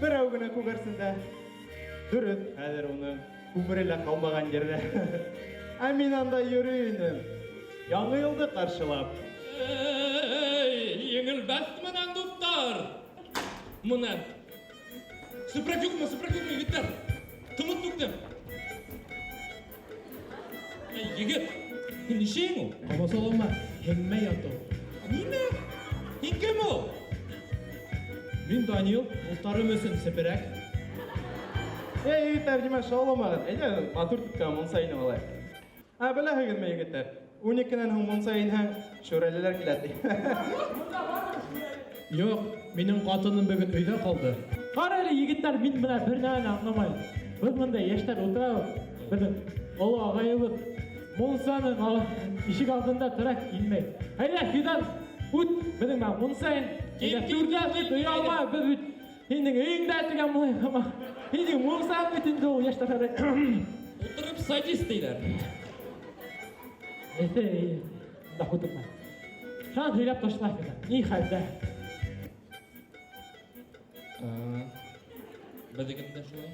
Берәү генә Күгәрсендә. Дөрөҫ, хәҙер уның күмере лә ҡалмаған ерҙә. Ә мин анда йөрөй инем. Яңы йылды ҡаршылап. Эй, еңелмәҫ менән, дуҫтар. Мына. Сепрәк юҡмы, сепрәк юҡмы, егеттәр? Тымыт түктем. Эй, егет, һин нишәйең ул? Ҡамасаулама, һеңмә ятыу. Нимә? Һин кем ул? Мин Данил, дуҫтарым өсөн сепрәк. Эй, егеттәр, нимә шауламағыҙ? Әйҙә, матур түккән мунса инеп алайыҡ. Ә, беләһегеҙме, егеттәр? Ун икенән һуң мунса инһәң, шүрәлеләр килә ти. Юҡ, минең ҡатыным бөгөн өйҙә ҡалды. Ҡара әле, егеттәр, мин бына бер нәмәне аңламайым. Беҙ бында йәштәр ултырабыҙ. Беҙҙең оло ағайыбыҙ мунсаның ишек алдында тора, инмәй. Әйҙә, Фидан, үт, беҙҙең менән мунса ин. Әйҙә, түрҙә бит, оялма, беҙ бит һинең өйөңдә тигән булайым. Һинең мунсаң бит инде ул йәштәр. Ултырып садист тиҙәр. Әйҙә, да һүтепмә. Шунан һөйләп ташла, Фидан. Ни хәлдә? Беҙҙеке дә шулай.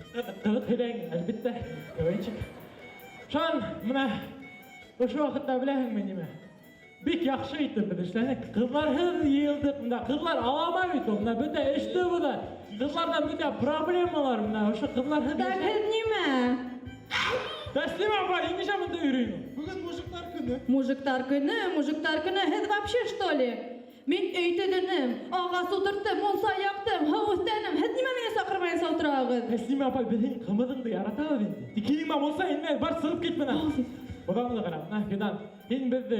Ҡыҙыҡ һөйләйем, әлбиттә, КВНчик. Шунан мына ошо ваҡытта беләһеңме нимә? Бик яҡшы итеп беҙ эшләнек. Ҡыҙҙарһыҙ йыйылдыҡ мында. Ҡыҙҙар аламай бит ул. Мына бөтә эште бында. Ҡыҙҙарҙан бөтә проблемалар мына ошо ҡыҙҙарһыҙ. Так, һеҙ нимә? Тәслимә апай, һин нишләп бында йөрөйһөң? Бөгөн мужиктар көнө. Мужиктар көнө, мужиктар көнө. Һеҙ вообще что ли? Мин өй төҙөнөм, ағас ултырттым, мунса яҡтым, һыу өҫтәнем. Һеҙ нимә мине саҡырмайынса ултыраһығыҙ? Тәслимә апай, беҙ һинең ҡымыҙыңды яратабыҙ инде. Тик һинең менән мунса инмәй, бар сығып кит мына. Бынан да ҡара, мына Фидан, һин беҙҙе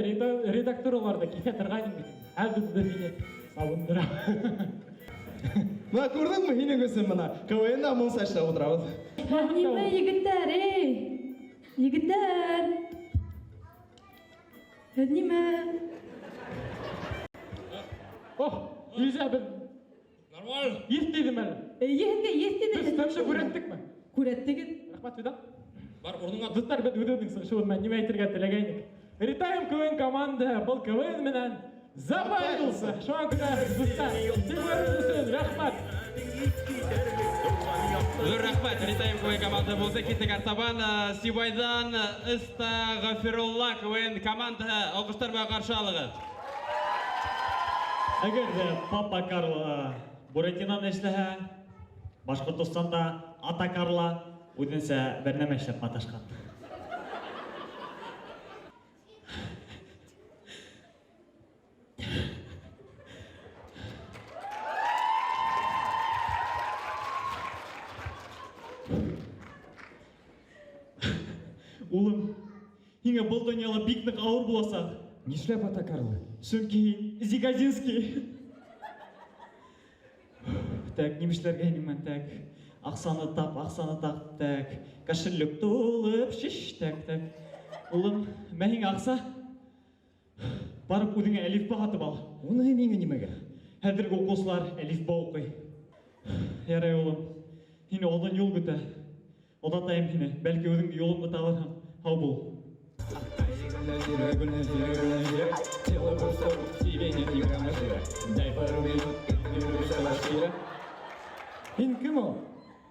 редактураларҙы киҫә торғайның бит инде. Хәҙер беҙ һине сабындырабыҙ. Мына күрҙеңме һинең өсөн мына КВНда мунса эшләп ултырабыҙ. Һеҙ нимә, егеттәр, эй? Егеттәр! Һеҙ нимә? Ох, Илзә, беҙ Нормально. Еҫ тейҙеме әле? Эйе, һеҙгә еҫ тейҙе. Беҙ тәмле күрәттекме? Күрәттегеҙ. Рәхмәт, Фидан. Бар урыныңа. Дуҫтар, беҙ үҙебеҙҙең сығышыбыҙ менән нимә әйтергә теләгәйнек. Ретайм КВН команда был КВН менән запомнился. Шуңа күрә, дуҫтар, игътибарыгыҙ өсөн рәхмәт. Ҙур рәхмәт, Ретайм КВН команда булды. Киттек артабан Сибайҙан Эстағфирулла КВН командаһы алҡыштар менән ҡаршы алығыҙ. Әгәр ҙә Папа Карло Буратиноны эшләһә, Башҡортостанда Ата Карло үҙенсә бер нәмә эшләп маташҡан. Улым, һиңә был донъяла бик ныҡ ауыр буласаҡ. Нишләп Ата Карло? Сөнки һин Зигазинский. Так, нимә эшләргә инем мин, так. Аҡсаны тап, аҡсаны тап, так. Кошелек тулып шеш, так, так. Улым, мә һиңә аҡса. Барып үҙеңә әлифба һатып ал. Уныһы миңә нимәгә? Хәҙерге уҡыусылар әлифба уҡый. Ярай, улым, һине оҙон юл көтә. Оҙатайым һине, бәлки үҙеңде юлыңды табырһың. Һау бул. Һин кем ул?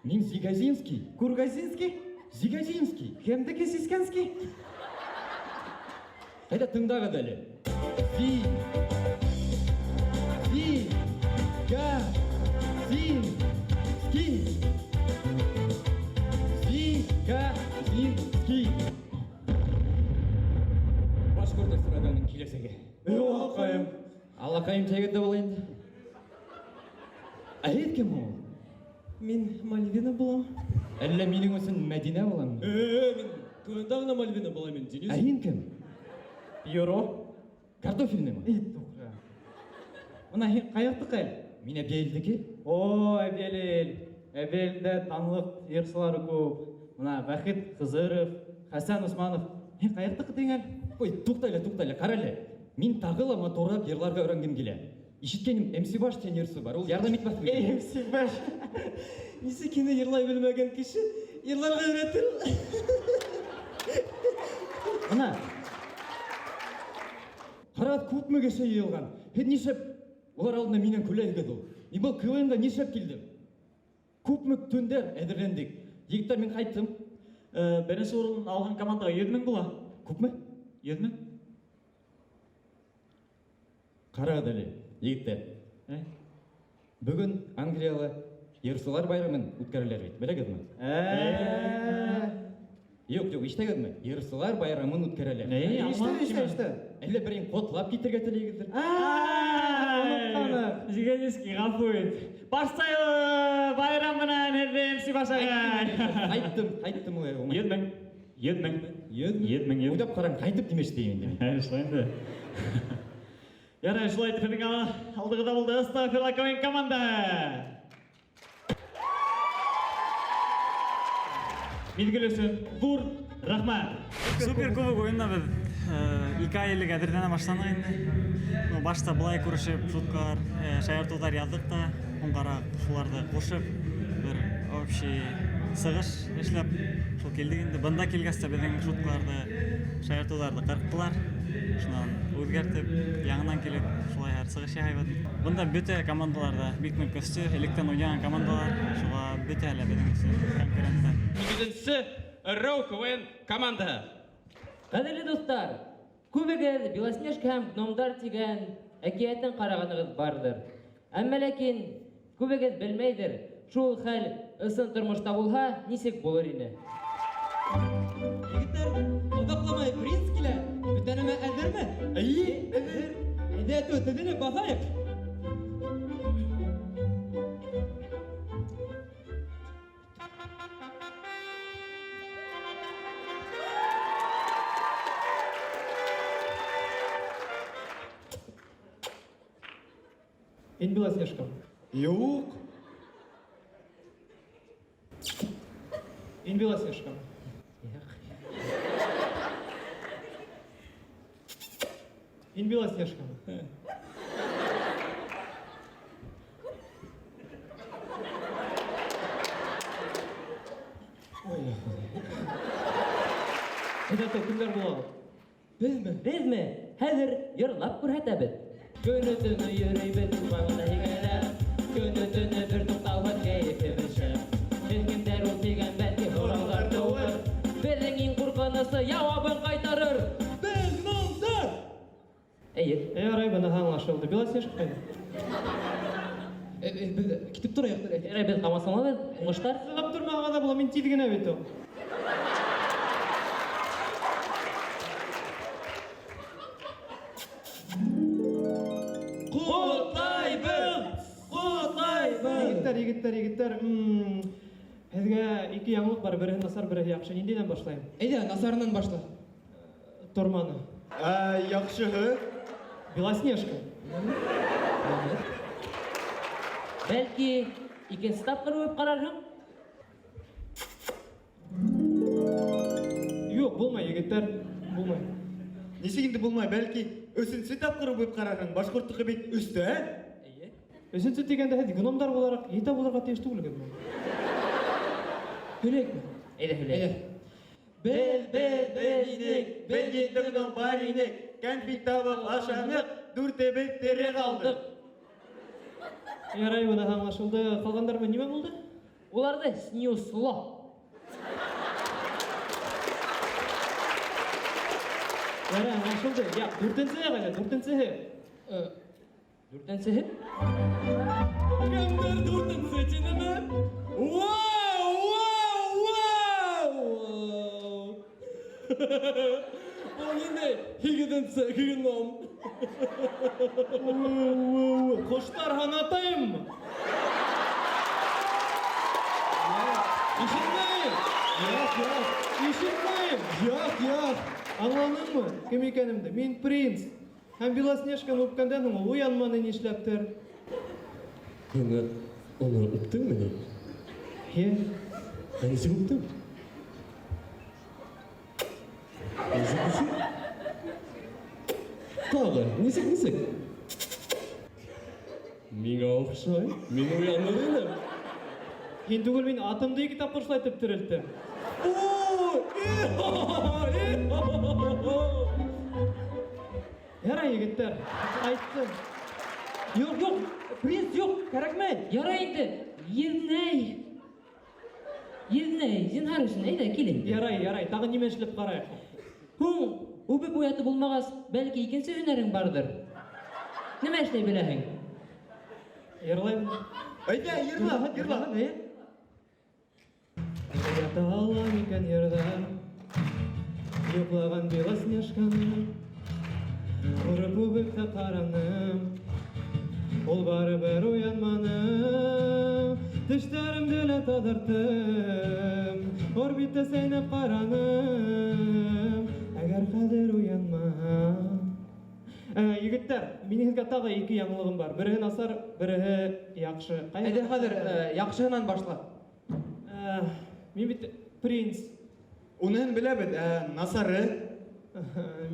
Мин Зигазинский. Кургазинский? Зигазинский. Кемдеке Сисканский? Ҡайҙа тыңдағыҙ әле? Зи. Зи. Га. Зин. Ски. Зи. Га. Зин. Ски. Башҡорт эстраданың киләсәге. Эй, Аллаҡайым. Аллаҡайым тиһәгеҙ ҙә була инде. Ә һеҙ кем ул? Мин Мальвина булам. Әллә минең өсөн Мәдинә буламы? Мин КВНда ғына Мальвина булам мин, Денис. Ә һин кем? Пьеро. Картофельныймы? Эй, туға. Мына һин ҡаяҡтыҡы әле? Мин Әбйәлилдеке. О, Әбйәлил. Әбйәлилдә танлыҡ йырсылары күп. Мына Бәхет Хызыров, Хәсән Усманов. Һин ҡаяҡтыҡы тиң әле? Ой, туҡта әле, туҡта әле, ҡара әле. Мин тағы ла матурыраҡ йырларға өйрәнгем килә. Ишеткәнем, МС Баш тигән йырсы бар, ул ярҙам итмәҫ микән? Эй, МС Баш. Нисек һине йырлай белмәгән кеше йырларға өйрәтер? Мына. Ҡарағыҙ, күпме кеше йыйылған. Һеҙ нишләп улар алдында минән көләһегеҙ ул? Мин был КВНға нишләп килдем? Күпме төндәр әҙерләндек. Егеттәр, мин ҡайттым. Беренсе урын алған командаға 100 мең була. Күпме? 100 мең. Ҡарағыҙ әле, егеттәр. Бөгөн Англияла йырсылар байрамын үткәрәләр бит, беләгеҙме? Юҡ, юҡ, ишетәгеҙме? Йырсылар байрамын үткәрәләр. Ней, Ишетә, ишетә, ишетә. Әллә берәй ҡотлап китергә теләйһегеҙҙер? Онотҡаныҡ. Зигазинский, ғәфү ит. Башлайбыҙ байрам менән һеҙҙе МС Баш ағай. Ҡайттым, ҡайттым улай булмай. 100 мең. 100 мең. 100 мең. 100 мең, 100 мең. Уйлап ҡараң, ҡайтып тимәш тейем инде мин. Шулай инде. Ярай, шулай итеп һеҙҙең алдығыҙҙа булды Астағфирулла КВН команда. Миҙгел өсөн ҙур рәхмәт. Суперкубок уйынына беҙ 2 ай элек әҙерләнә башланыҡ инде. Ну, башта былай күрешеп, шуткалар, шаяртыуҙар яҙҙыҡ та, һуңғараҡ шуларҙы ҡушып, бер общий сығыш эшләп шул килдек инде. Бында килгәс тә беҙҙең шуткаларҙы, шаяртыуҙарҙы ҡырҡтылар. Шунан үҙгәртеп, яңынан килеп, шулай һәр сығыш яһайбыҙ. Бында бөтә командалар ҙа бик ныҡ көслө, электән уйнаған командалар, шуға бөтәһе лә беҙҙең өсөн конкуренттар. Һигеҙенсе Ырыу КВН командаһы. Ҡәҙерле дуҫтар, күбегеҙ Белоснежка һәм гномдар тигән әкиәтен ҡарағанығыҙ барҙыр. Әммә ләкин күбегеҙ белмәйҙер, шул хәл ысын тормошта булһа, нисек булыр ине? Егеттәр, оҙаҡламай принц килә. Бөтә нәмә әҙерме? Эйе, әҙер. Әйҙә, теҙелеп баҫайыҡ. Һин Белоснежка. Юҡ. Һин Белоснежка. Һин Белоснежка. Ой, Әйҙә, кемдәр була? Беҙме? Беҙме? Хәҙер йырлап күрһәтәбеҙ. Көнө-төнө йөрөйбөҙ урманда һигәләп, көнө-төнө бер туҡтауһыҙ кәйефебеҙ шәп. Беҙ кемдәр ул тигән бәлки һорауҙар тыуыр. Беҙҙең иң ҡурҡынысы яуабын ҡайтарыр. Беҙ гномдар! Эйе. Ярай, быныһы аңлашылды. Белоснежка ҡайҙа? Беҙ китеп торайыҡ. Ярай, беҙ ҡамасауламабыҙ, уңыштар. Сығып тормаға ҙа була, мин тиҙ генә бит ул. Ҡотлайбыҙ! Ҡотлайбыҙ! Егеттәр, егеттәр, егеттәр, һеҙгә ике яңылыҡ бар, береһе насар, береһе яҡшы. Ниндәйҙән башлайым? Әйҙә, насарынан башла. Торманы. Ә, яҡшыһы? Белоснежка. Бәлки, икенсе тапҡыр үбеп ҡарарһың? Юҡ, булмай, егеттәр, булмай. Нисек инде булмай, бәлки, өсөнсө тапҡыр үбеп ҡарарһың, башҡорттоҡо бит өстә. Эйе. Өсөнсө тигәндә һеҙ гномдар булараҡ етә булырға тейеш түгелһегеҙме? Һөйләйекме? Әйҙә, һөйләйек. Әйҙә. Беҙ, беҙ, беҙ инек, беҙ ете гном бар инек, кәнфит табып ашаныҡ, дүртебеҙ тере ҡалдыҡ. Ярай, быныһы аңлашылды. Ҡалғандар менән нимә булды? Уларҙы снюсло. Ярай, аңлашылды. Я, дүртенсеһе ҡайҙа? Дүртенсеһе. Дүртенсеһе? Кемдер дүртенсе тинеме? Вау, вау, вау! Был ниндәй һигеҙенсе гном? Ҡоштар һанатайыммы? Ишетмәйем! Юҡ, юҡ. Ишетмәйем! Юҡ, юҡ. Аңланыңмы, кем икәнемде? Мин принц. Һәм Белоснежканы үпкәндән һуң ул уянманы нишләптер. Һин уны үптеңме ни? Һе. Ә нисек үптең? Нисек, нисек? Тағы, нисек, нисек? Миңә оҡшай, мин уяныр инем. Һин түгел, мин атымды ике тапҡыр шулай итеп терелттем. Ярай, егеттәр, айттым. Юҡ, юҡ, принц юҡ, кәрәкмәй. Ярай инде, еҙнәй. Еҙнәй, зинһар өсөн, әйҙә, кил инде. Ярай, ярай, тағы нимә эшләп ҡарайыҡ? Һуң, үбеп уятып булмағас, бәлки икенсе һөнәрең барҙыр. Нимә эшләй беләһең? Йырлайым. Әйҙә, йырла, йырла. Уята алам икән йырҙар, йоҡлаған Белоснежканы, күреп үбеп тә ҡараным, ул барыбер уянманы. Тештәремде лә таҙарттым, орбитта сәйнәп ҡараным, әгәр хәҙер уянмаһа. Егеттәр, минең һеҙгә тағы ике яңылығым бар. Береһе насар, береһе яҡшы. Ҡайһы Әйҙә, хәҙер, яҡшыһынан башла. Мин бит принц. Уныһын беләбеҙ, ә насары?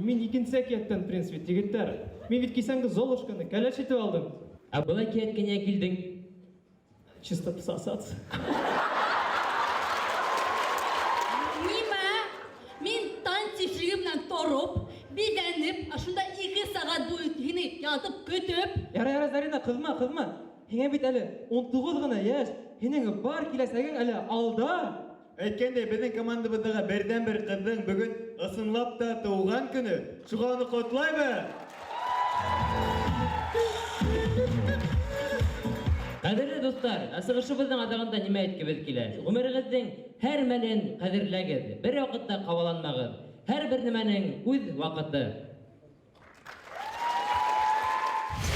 Мин икенсе әкиәттән принц бит, егеттәр. Мин бит кисәнге Золушканы кәләш итеп алдым. Ә был әкиәткә ниңә килдең? Чисто пососаться. Нимә? Мин таң тишеге менән тороп, биҙәнеп, ошонда бит ятып көтөп. Ярай, ярай, Зарина, ҡыҙма, ҡыҙма. Һиңә бит әле 19 ғына йәш, һинең бар киләсәгең әле алда. Әйткәндәй, беҙҙең командабыҙҙағы берҙән-бер ҡыҙҙың бөгөн ысынлап та тыуған көнө. Шуға уны ҡотлайбыҙ. Ҡәҙерле дуҫтар, ә сығышыбыҙҙың аҙағында нимә әйткебеҙ килә? Ғүмерегеҙҙең һәр мәлен ҡәҙерләгеҙ, бер ваҡытта ҡабаланмағыҙ. Һәр бер нәмәнең үҙ ваҡыты.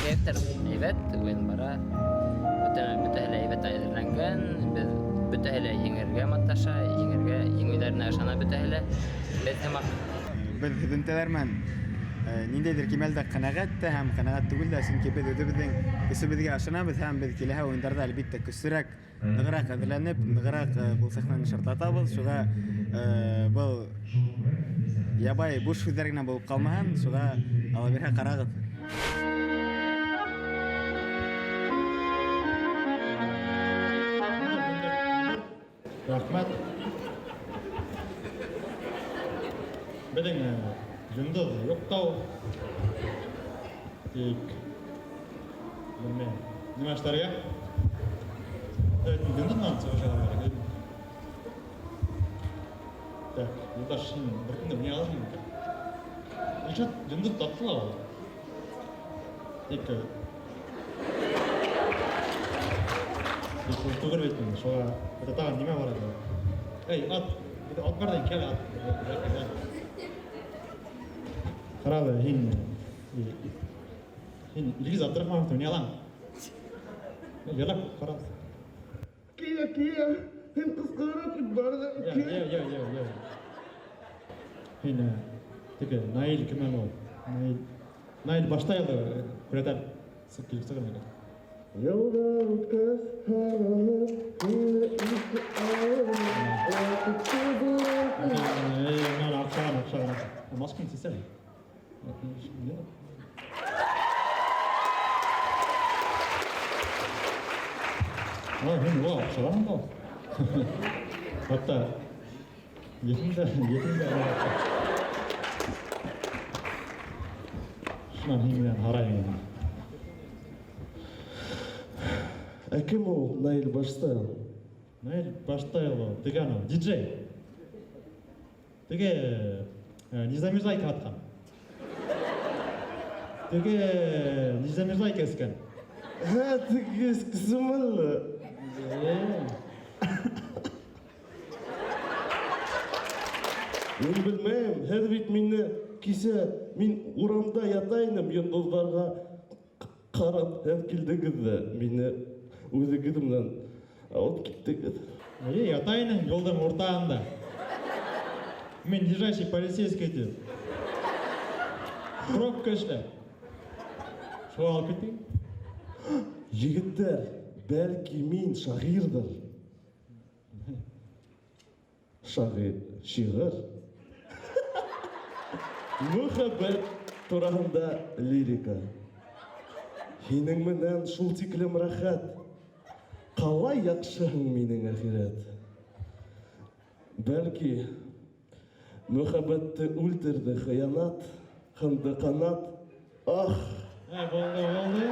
Кәйефтәр әйбәт, уйын бара. Бөтәһе лә әйбәт әҙерләнгән, беҙ бөтәһе лә еңергә маташа, еңергә, еңеүҙәренә ышана бөтәһе лә. Беҙ һымаҡ. Беҙ һөҙөмтәләр менән ниндәйҙер кимәлдә ҡәнәғәт тә һәм ҡәнәғәт түгел дә, сөнки беҙ үҙебеҙҙең көсөбөҙгә ышанабыҙ һәм беҙ киләһе уйындарҙа әлбиттә көслөрәк, нығыраҡ әҙерләнеп, нығыраҡ был сәхнәне шартлатабыҙ. Шуға был ябай буш һүҙҙәр генә булып ҡалмаһын, шуға ала бирһә ҡарағыҙ. Рәхмәт. Беҙҙең йондоҙ юҡ та ул. Тик белмәйем, нимә эшләргә? Йондоҙ менән сығыш яһарға кәрәк. Так, Юлдаш, һин бер кемде уйнай алырһың микән? Илшат йондоҙ тапты ла ул. Тик ул түгел бит инде, шуға беҙҙә тағы нимә бар әле? Эй, ат, беҙҙә ат бар тиң, кел ат. Ҡара әле, һин Илгиз Абдрахмановты уйнай алаң. Йырлап ҡара. Кия, кия, һин ҡысҡырып барҙың. Я, я, я, я, я. Һин теге Наил кем әле ул? Наил. Наил Баштайлы күрәтәм. Килеп сығыр микән? Йылдар үткәс, һағынып, һине иҫкә алам. Ваҡытты булам. Эй, мына оҡшаған, оҡшаған. Масканы сис әле. А, һин уға оҡшағанһың да ул. Хатта еҫең дә, еҫең дә. Шунан һин менән һарайың инде. Ә кем ул Наил Баштайл? Наил Баштайл ул, теге анау, диджей. Теге не замерзайка атҡан. Теге не замерзайка эскән. Һә, теге эскесеме әллә? Мин белмәйем, һеҙ бит мине кисә мин урамда ята инем, йондоҙҙарға ҡарап, һеҙ килдегеҙ ҙә мине үҙегеҙ менән алып киттегеҙ. Эйе, ята инең юлдың уртаһында. Мин ближайший полицейский тип. Пробка эшләп. Шуға алып киттең. Егеттәр, бәлки мин шағирҙыр. Шағир, шиғыр. Мөхәббәт тураһында лирика. Һинең менән шул тиклем рәхәт. Ҡалай яҡшыһың минең әхирәт. Бәлки мөхәббәтте үлтерҙе хыянат, һынды ҡанат. Ах! Ә, булды, булды.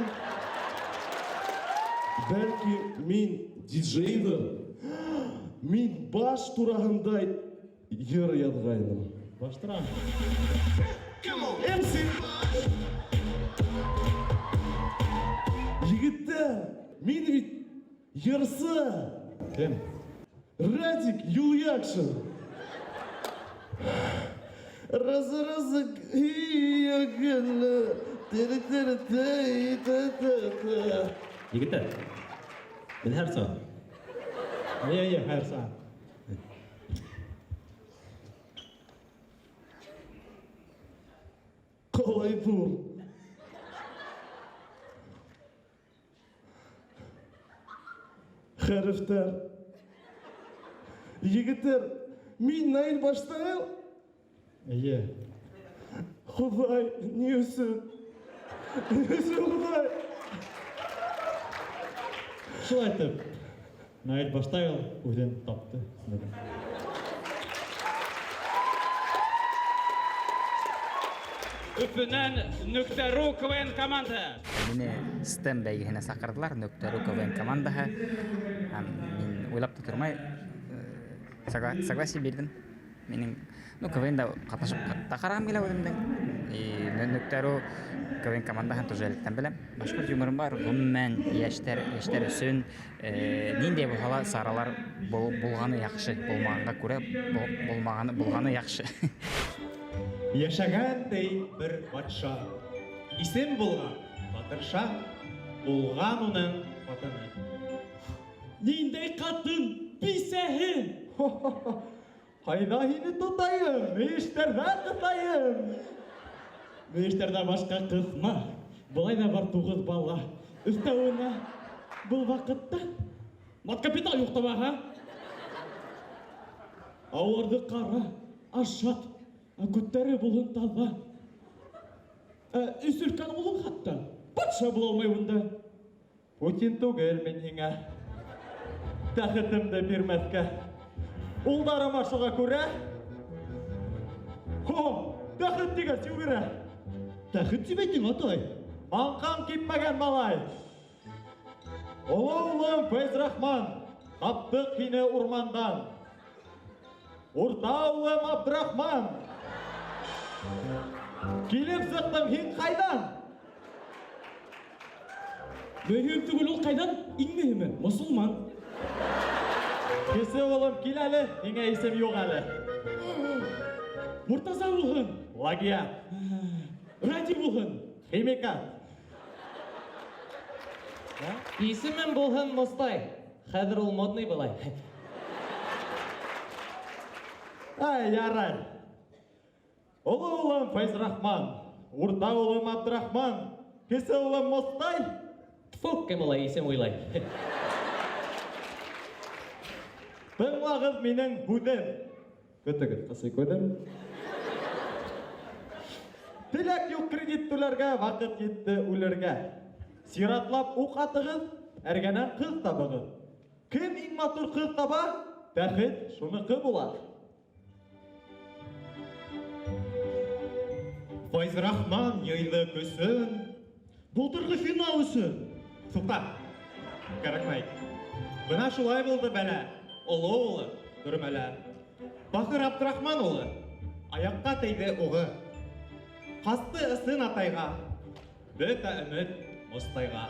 Бәлки мин диджейҙыр. Мин баш тураһында йыр яҙғайным. Баш тураһында? MC Егеттәр, мин бит йырсы. Кем? Радик Юлъякшин. Разы, разы, ия, тере, тере, те, те, те, те. Егеттәр, беҙ һәр сәғәт. Эйе, эйе, һәр сәғәт. Ҡалай ҙур. Хәрефтәр. Егеттәр, мин Наил Баштайл? Эйе. Хоҙай, ни өсөн? Ни өсөн, Хоҙай? Шулай итеп, Наил Баштайл үҙен тапты бөгөн. Өфөнән Нөктә.ру КВН командаһы. Мине STEM бәйгеһенә саҡырҙылар, Нөктә.ру КВН командаһы. Һәм мин уйлап та тормай согласие бирҙем. Минең, ну, КВНда ҡатнашып та ҡарағым килә үҙемдең. И Нөктә.ру КВН командаһын тоже электән беләм. Башҡорт юморым бар, ғөмүмән йәштәр, йәштәр өсөн ниндәй булһа ла саралар булғаны яҡшы, булмағанға күрә булмағаны, булғаны яҡшы. Йәшәгән ти бер батша. Исем булған Батырша, булған уның ҡатыны. Ниндәй ҡатын? Бисәһе! Ҡайҙа һине тотайым, мөйөштәрҙә ҡыҫайым. Мөйөштәрҙә башҡа ҡыҫма. Былай ҙа бар 9 бала. Өҫтәүенә был ваҡытта мат капитал юҡ та баһа. Ә уларҙы ҡара, ашат, ә күттәре булһын таҙа. Ә өс өлкән улың хатта батша була алмай унда. Путин түгел мин һиңә. Тәхетемде бирмәҫкә. Улдарым ашыға күрә. Хо, тәхет тигәс йүгерә. Тәхет тип әйттең, атай. Маңҡаң кипмәгән малай. Оло улым Фәйзрахман, таптыҡ һине урмандан. Урта улым Абдрахман, килеп сыҡтың һин ҡайҙан? Мөһим түгел ул ҡайҙан, иң мөһиме мосолман. Кесе улым, кил әле, һиңә исем юҡ әле. Муртаза булһын. Плагиат. Ради булһын. Химикат. Исемем булһын Мостай. Хәҙер ул модный былай. Ай, ярай. Оло улым Фәйзрахман, урта улым Абдрахман, кесе улым Мостай. Тфу, кем улай исем уйлай. Тыңлағыҙ минең һүҙем. Көтөгөҙ, ҡысый күҙем. Теләк юҡ кредит түләргә, ваҡыт етте үлергә. Сиратлап уҡ атығыҙ, әргәнән ҡыҙ табығыҙ. Кем иң матур ҡыҙ таба, тәхет шуныҡы була. Фәйзрахман йыйҙы көсөн былтырғы финал өсөн. Туҡта, кәрәкмәй. Бына шулай булды бәлә. Оло улы төрмәлә. Бахыр Абдрахман улы аяҡҡа тейҙе уғы. Ҡасты ысын атайға, бөтә өмөт Мостайға.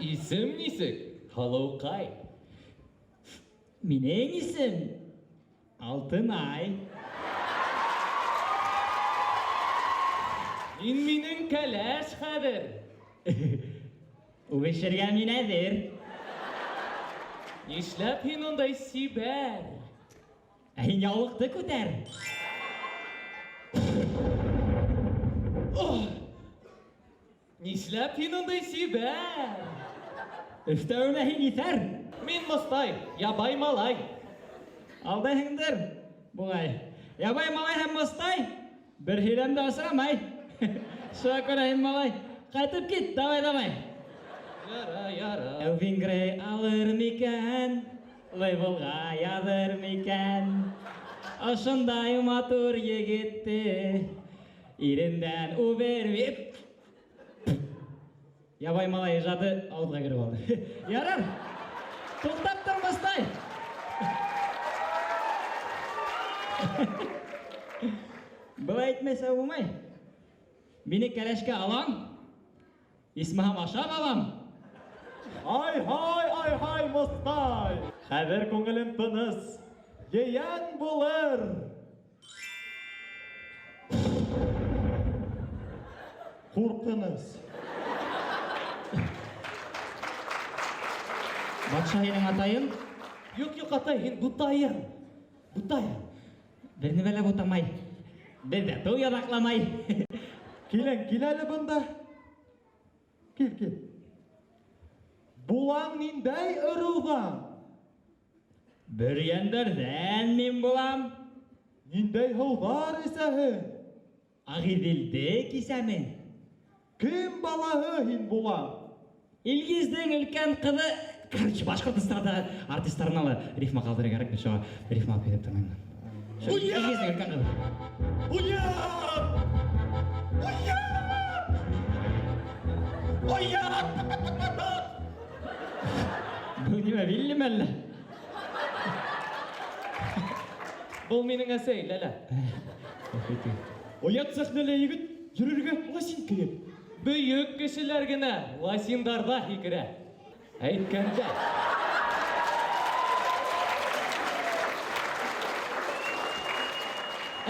Исем нисек? Һылыуҡай. Минең исем Алтынай. Һин минең кәләш хәҙер. Үбешергә мин әҙер. Нишләп һин ундай сибәр? Ә һин яулыҡты күтәр. Ох! Нишләп һин ундай сибәр? Өҫтәүенә һин иҫәр. Мин Мостай, ябай малай. Алдайһыңдыр, буғай. Ябай малай һәм Мостай бер һөйләмдә осрамай. Шуға күрә һин малай, ҡайтып кит, давай, давай. Яра, яра. Элвин Грей алыр микән, лейблға яҙыр микән? Ошондай матур егетте ирендән үбер. Ябай малай ижады ауыҙға кереп алды. Ярар, туҡтап тор, Мостай. Былай әйтмәсә булмай. Мине кәләшкә алам, исмаһам ашап алам. Ай-һай, ай-һай, Мостай. Хәҙер күңелем тыныс. Ейән булыр. Ҡурҡыныс. Батша һинең атайың? Юҡ, юҡ, атай, һин бутайың. Бутайың. Бер нәмә лә бутамай. Беҙҙә туй яҙаҡламай. Килен, кил әле бында. Кил, кил. Булаң ниндәй ырыуҙан? Бөрйәндәрҙән мин булам. Ниндәй һыуҙар эсәһең? Ағиҙелде кисәмен. Кем балаһы һин булаң? Илгиздең өлкән ҡыҙы. Короче, башҡорт эстрада артистарына ла рифма ҡалдырыр кәрәк, мин шуға рифма алып килеп тормайым. Илгиздең өлкән ҡыҙы. Оят! Оят! Оят! Был нимә, виллеме әллә? Был минең әсәй, Ләлә. Оят сәхнәлә егет йөрөргә лосин кейеп. Бөйөк кешеләр генә лосиндарҙа һикерә. Әйткәндә.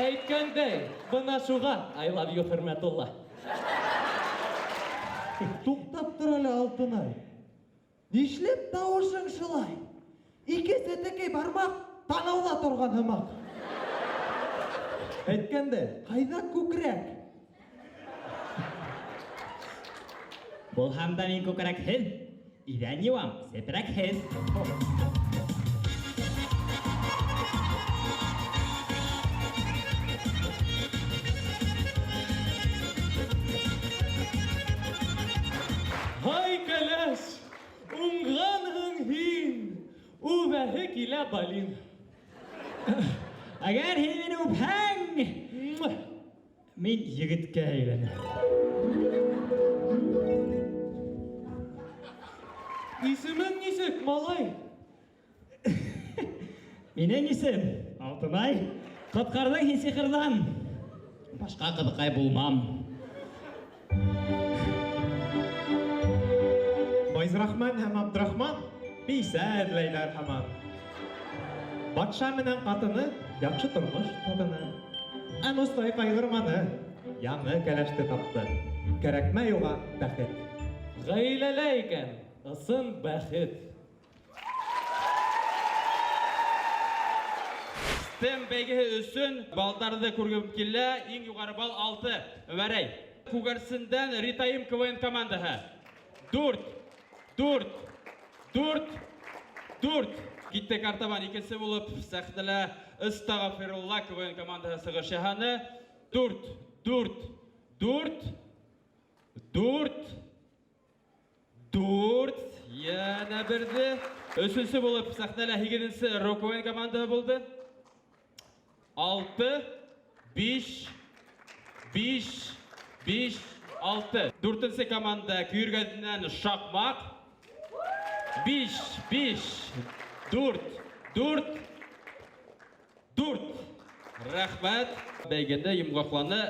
Әйткәндәй, бына шуға I love you, Хөрмәтулла. Туҡтап тор әле, Алтынай. Нишләп тауышың шулай? Ике сәтәкәй бармаҡ танауҙа торған һымаҡ. Әйткәндәй, ҡайҙа күкрәк? Булһам да мин күкрәкһеҙ, иҙән йыуам сепрәкһеҙ. Һай, кәләш, уңғанһың һин, үбәһе килә балин. Әгәр һин мине үпһәң, мин егеткә әйләнәм. Исемең нисек, малай? Минең исем Алтынай. Ҡотҡарҙың һин сихырҙан. Башҡа ҡыҙыҡай булмам. Байзрахман һәм Абдрахман бисә эҙләйҙәр һаман. Батша менән ҡатыны яҡшы тормош татыны. Ә Мостай ҡайғырманы, яңы кәләште тапты. Кәрәкмәй уға бәхет. Ғаиләлә икән, ысын бәхет. STEM бәйгеһе өсөн балдарҙы күргем килә. Иң юғары бал 6. Вәрәй. Күгәрсендән Ритаим КВН командаһы. 4, 4, 4, 4. Киттек артабан. Икенсе булып сәхнәлә Ыстағфирулла КВН командаһы сығыш яһаны. 4, 4, 4, 4, 4. Йәнә берҙе. Өсөнсө булып сәхнәлә һигеҙенсе Рок КВН командаһы булды. 6, 5, 5, 5, 6. Дүртенсе команда Көйөргәҙенән Шаҡмаҡ. 5, 5, 4, 4, 4. Рәхмәт. Бәйгене йомғаҡланы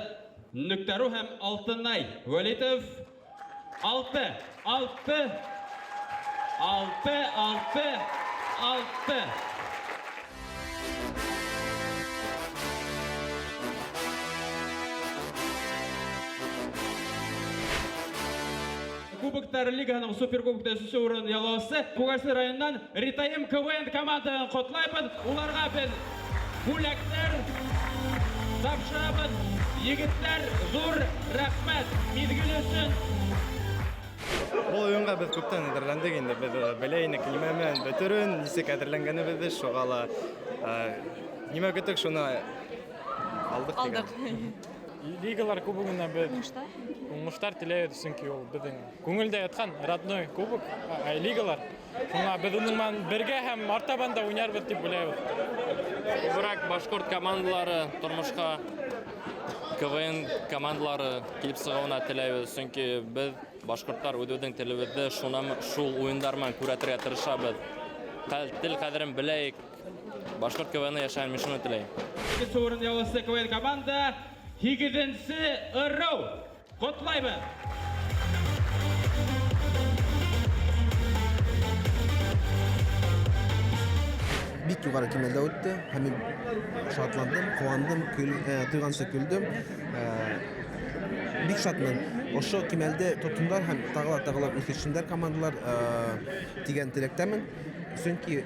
Нөктәру һәм Алтынай Вәлитов. 6, 6, 6, 6, 6. Кубоктар Лигаһының Суперкубокта өсөнсө урын яулаусы Күгәрсен районынан Ритаим КВН командаһын ҡотлайбыҙ. Уларға беҙ бүләктәр тапшырабыҙ. Егеттәр, ҙур рәхмәт миҙгел өсөн. Был уйынға беҙ күптән әҙерләндек инде. Беҙ белә инек нимә менән бөтөрөн, нисек әҙерләнгәнебеҙҙе, шуға ла нимә көттөк, шуны алдыҡ тигән. Алдыҡ. Лигалар кубогына беҙ уңыштар теләйбеҙ, сөнки ул беҙҙең күңелдә ятҡан родной кубок, лигалар. Шуңа беҙ уның менән бергә һәм артабан да уйнарбыҙ тип уйлайбыҙ. Күберәк башҡорт командалары тормошҡа КВН командалары килеп сығыуына теләйбеҙ, сөнки беҙ башҡорттар үҙебеҙҙең телебеҙҙе шул уйындар менән күрһәтергә тырышабыҙ. Тел ҡәҙерен беләйек. Башҡорт КВН йәшәһен, мин шуны теләйем. Икенсе урын яуласы КВН команда һигеҙенсе ырыу. Ҡотлайбыҙ. Бик юғары кимәлдә үтте. Һәм мин шатландым, ҡыуандым, туйғансы көлдөм. Бик шатмын. Ошо кимәлде тотондар һәм тағы ла тағы ла үҫешһендәр командалар тигән теләктәмен. Сөнки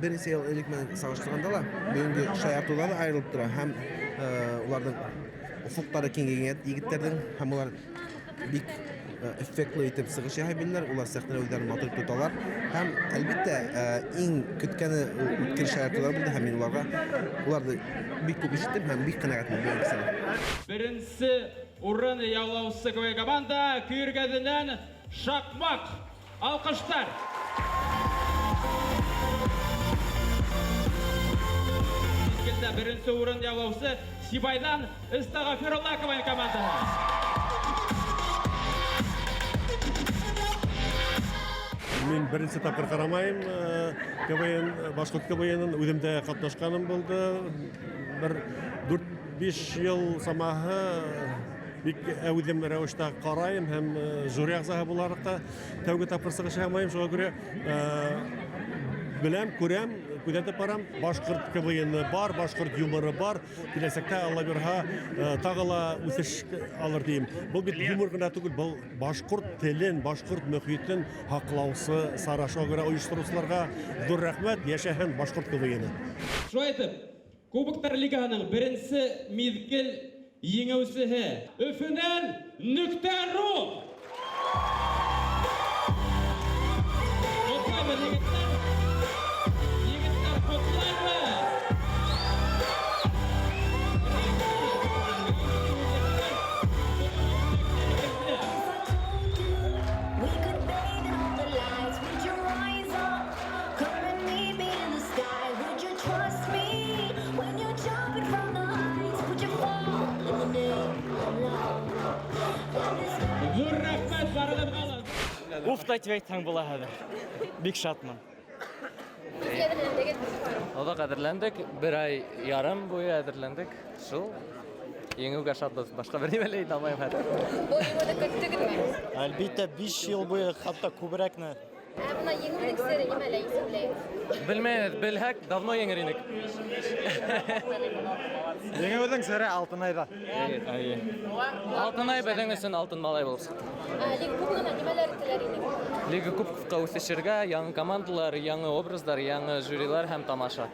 бер нисә йыл элек менән сағыштырғанда ла бөгөнгө шаяртыуҙар ҙа айырылып тора һәм уларҙың офоҡтары киңәйгән егеттәрҙең һәм улар бик эффектлы итеп сығыш яһай беләләр, улар сәхнәлә үҙҙәрен матур тоталар. Һәм әлбиттә, иң көткәне ул үткер шаяртыулар булды һәм мин уларға уларҙы бик күп ишеттем һәм бик ҡәнәғәтмен бөгөнгөсә. Беренсе урын яулаусы КВН команда Көйөргәҙенән Шаҡмаҡ. Алҡыштар. Миҙгелдә беренсе урын яулаусы Сибайҙан Эстағфирулла КВН командаһы. Мин беренсе тапҡыр ҡарамайым КВН, башҡорт КВН-ын үҙем дә ҡатнашҡаным булды. Бер 4-5 йыл самаһы бик әүҙем рәүештә ҡарайым һәм жюри ағзаһы булараҡ та тәүге тапҡыр сығыш яһамайым. Шуға күрә беләм, күрәм, күҙәтеп барам. Башҡорт КВН бар, башҡорт юморы бар. Киләсәктә, Алла бирһә, тағы ла үҫеш алыр тием. Был бит юмор ғына түгел, был башҡорт телен, башҡорт мөхитен һаҡлаусы сара. Шуға күрә ойоштороусыларға ҙур рәхмәт, йәшәһен башҡорт КВН. Шулай итеп, Кубоктар лигаһының беренсе миҙгел еңеүсеһе Өфөнән Нөктә ру. Ҡотлайбыҙ, егеттәр! Егеттәр, ҡотлайбыҙ! Ҙур рәхмәт барығыҙға ла. Уф та тип әйтһәң була хәҙер. Бик шатмын. Оҙаҡ әҙерләндек, бер ай ярым буйы әҙерләндек. Шул еңеүгә шатбыҙ. Башҡа бер нимә лә әйтә алмайым хәҙер. Был еңеүҙе көттөгөҙмө? Әлбиттә, 5 йыл буйы, хатта күберәкне. Ә бына еңеүҙең сере нимәлә, нисек уйлайһың? Белмәйбеҙ, белһәк, давно еңер инек. Еңеүҙең сере Алтынайҙа. Эйе. Алтынай беҙҙең өсөн алтын малай булып сыҡты. Ә Лига Кубогына нимәләр теләр инең? Лига Кубокка үҫешергә, яңы командалар, яңы образдар, яңы жюрилар һәм тамаша.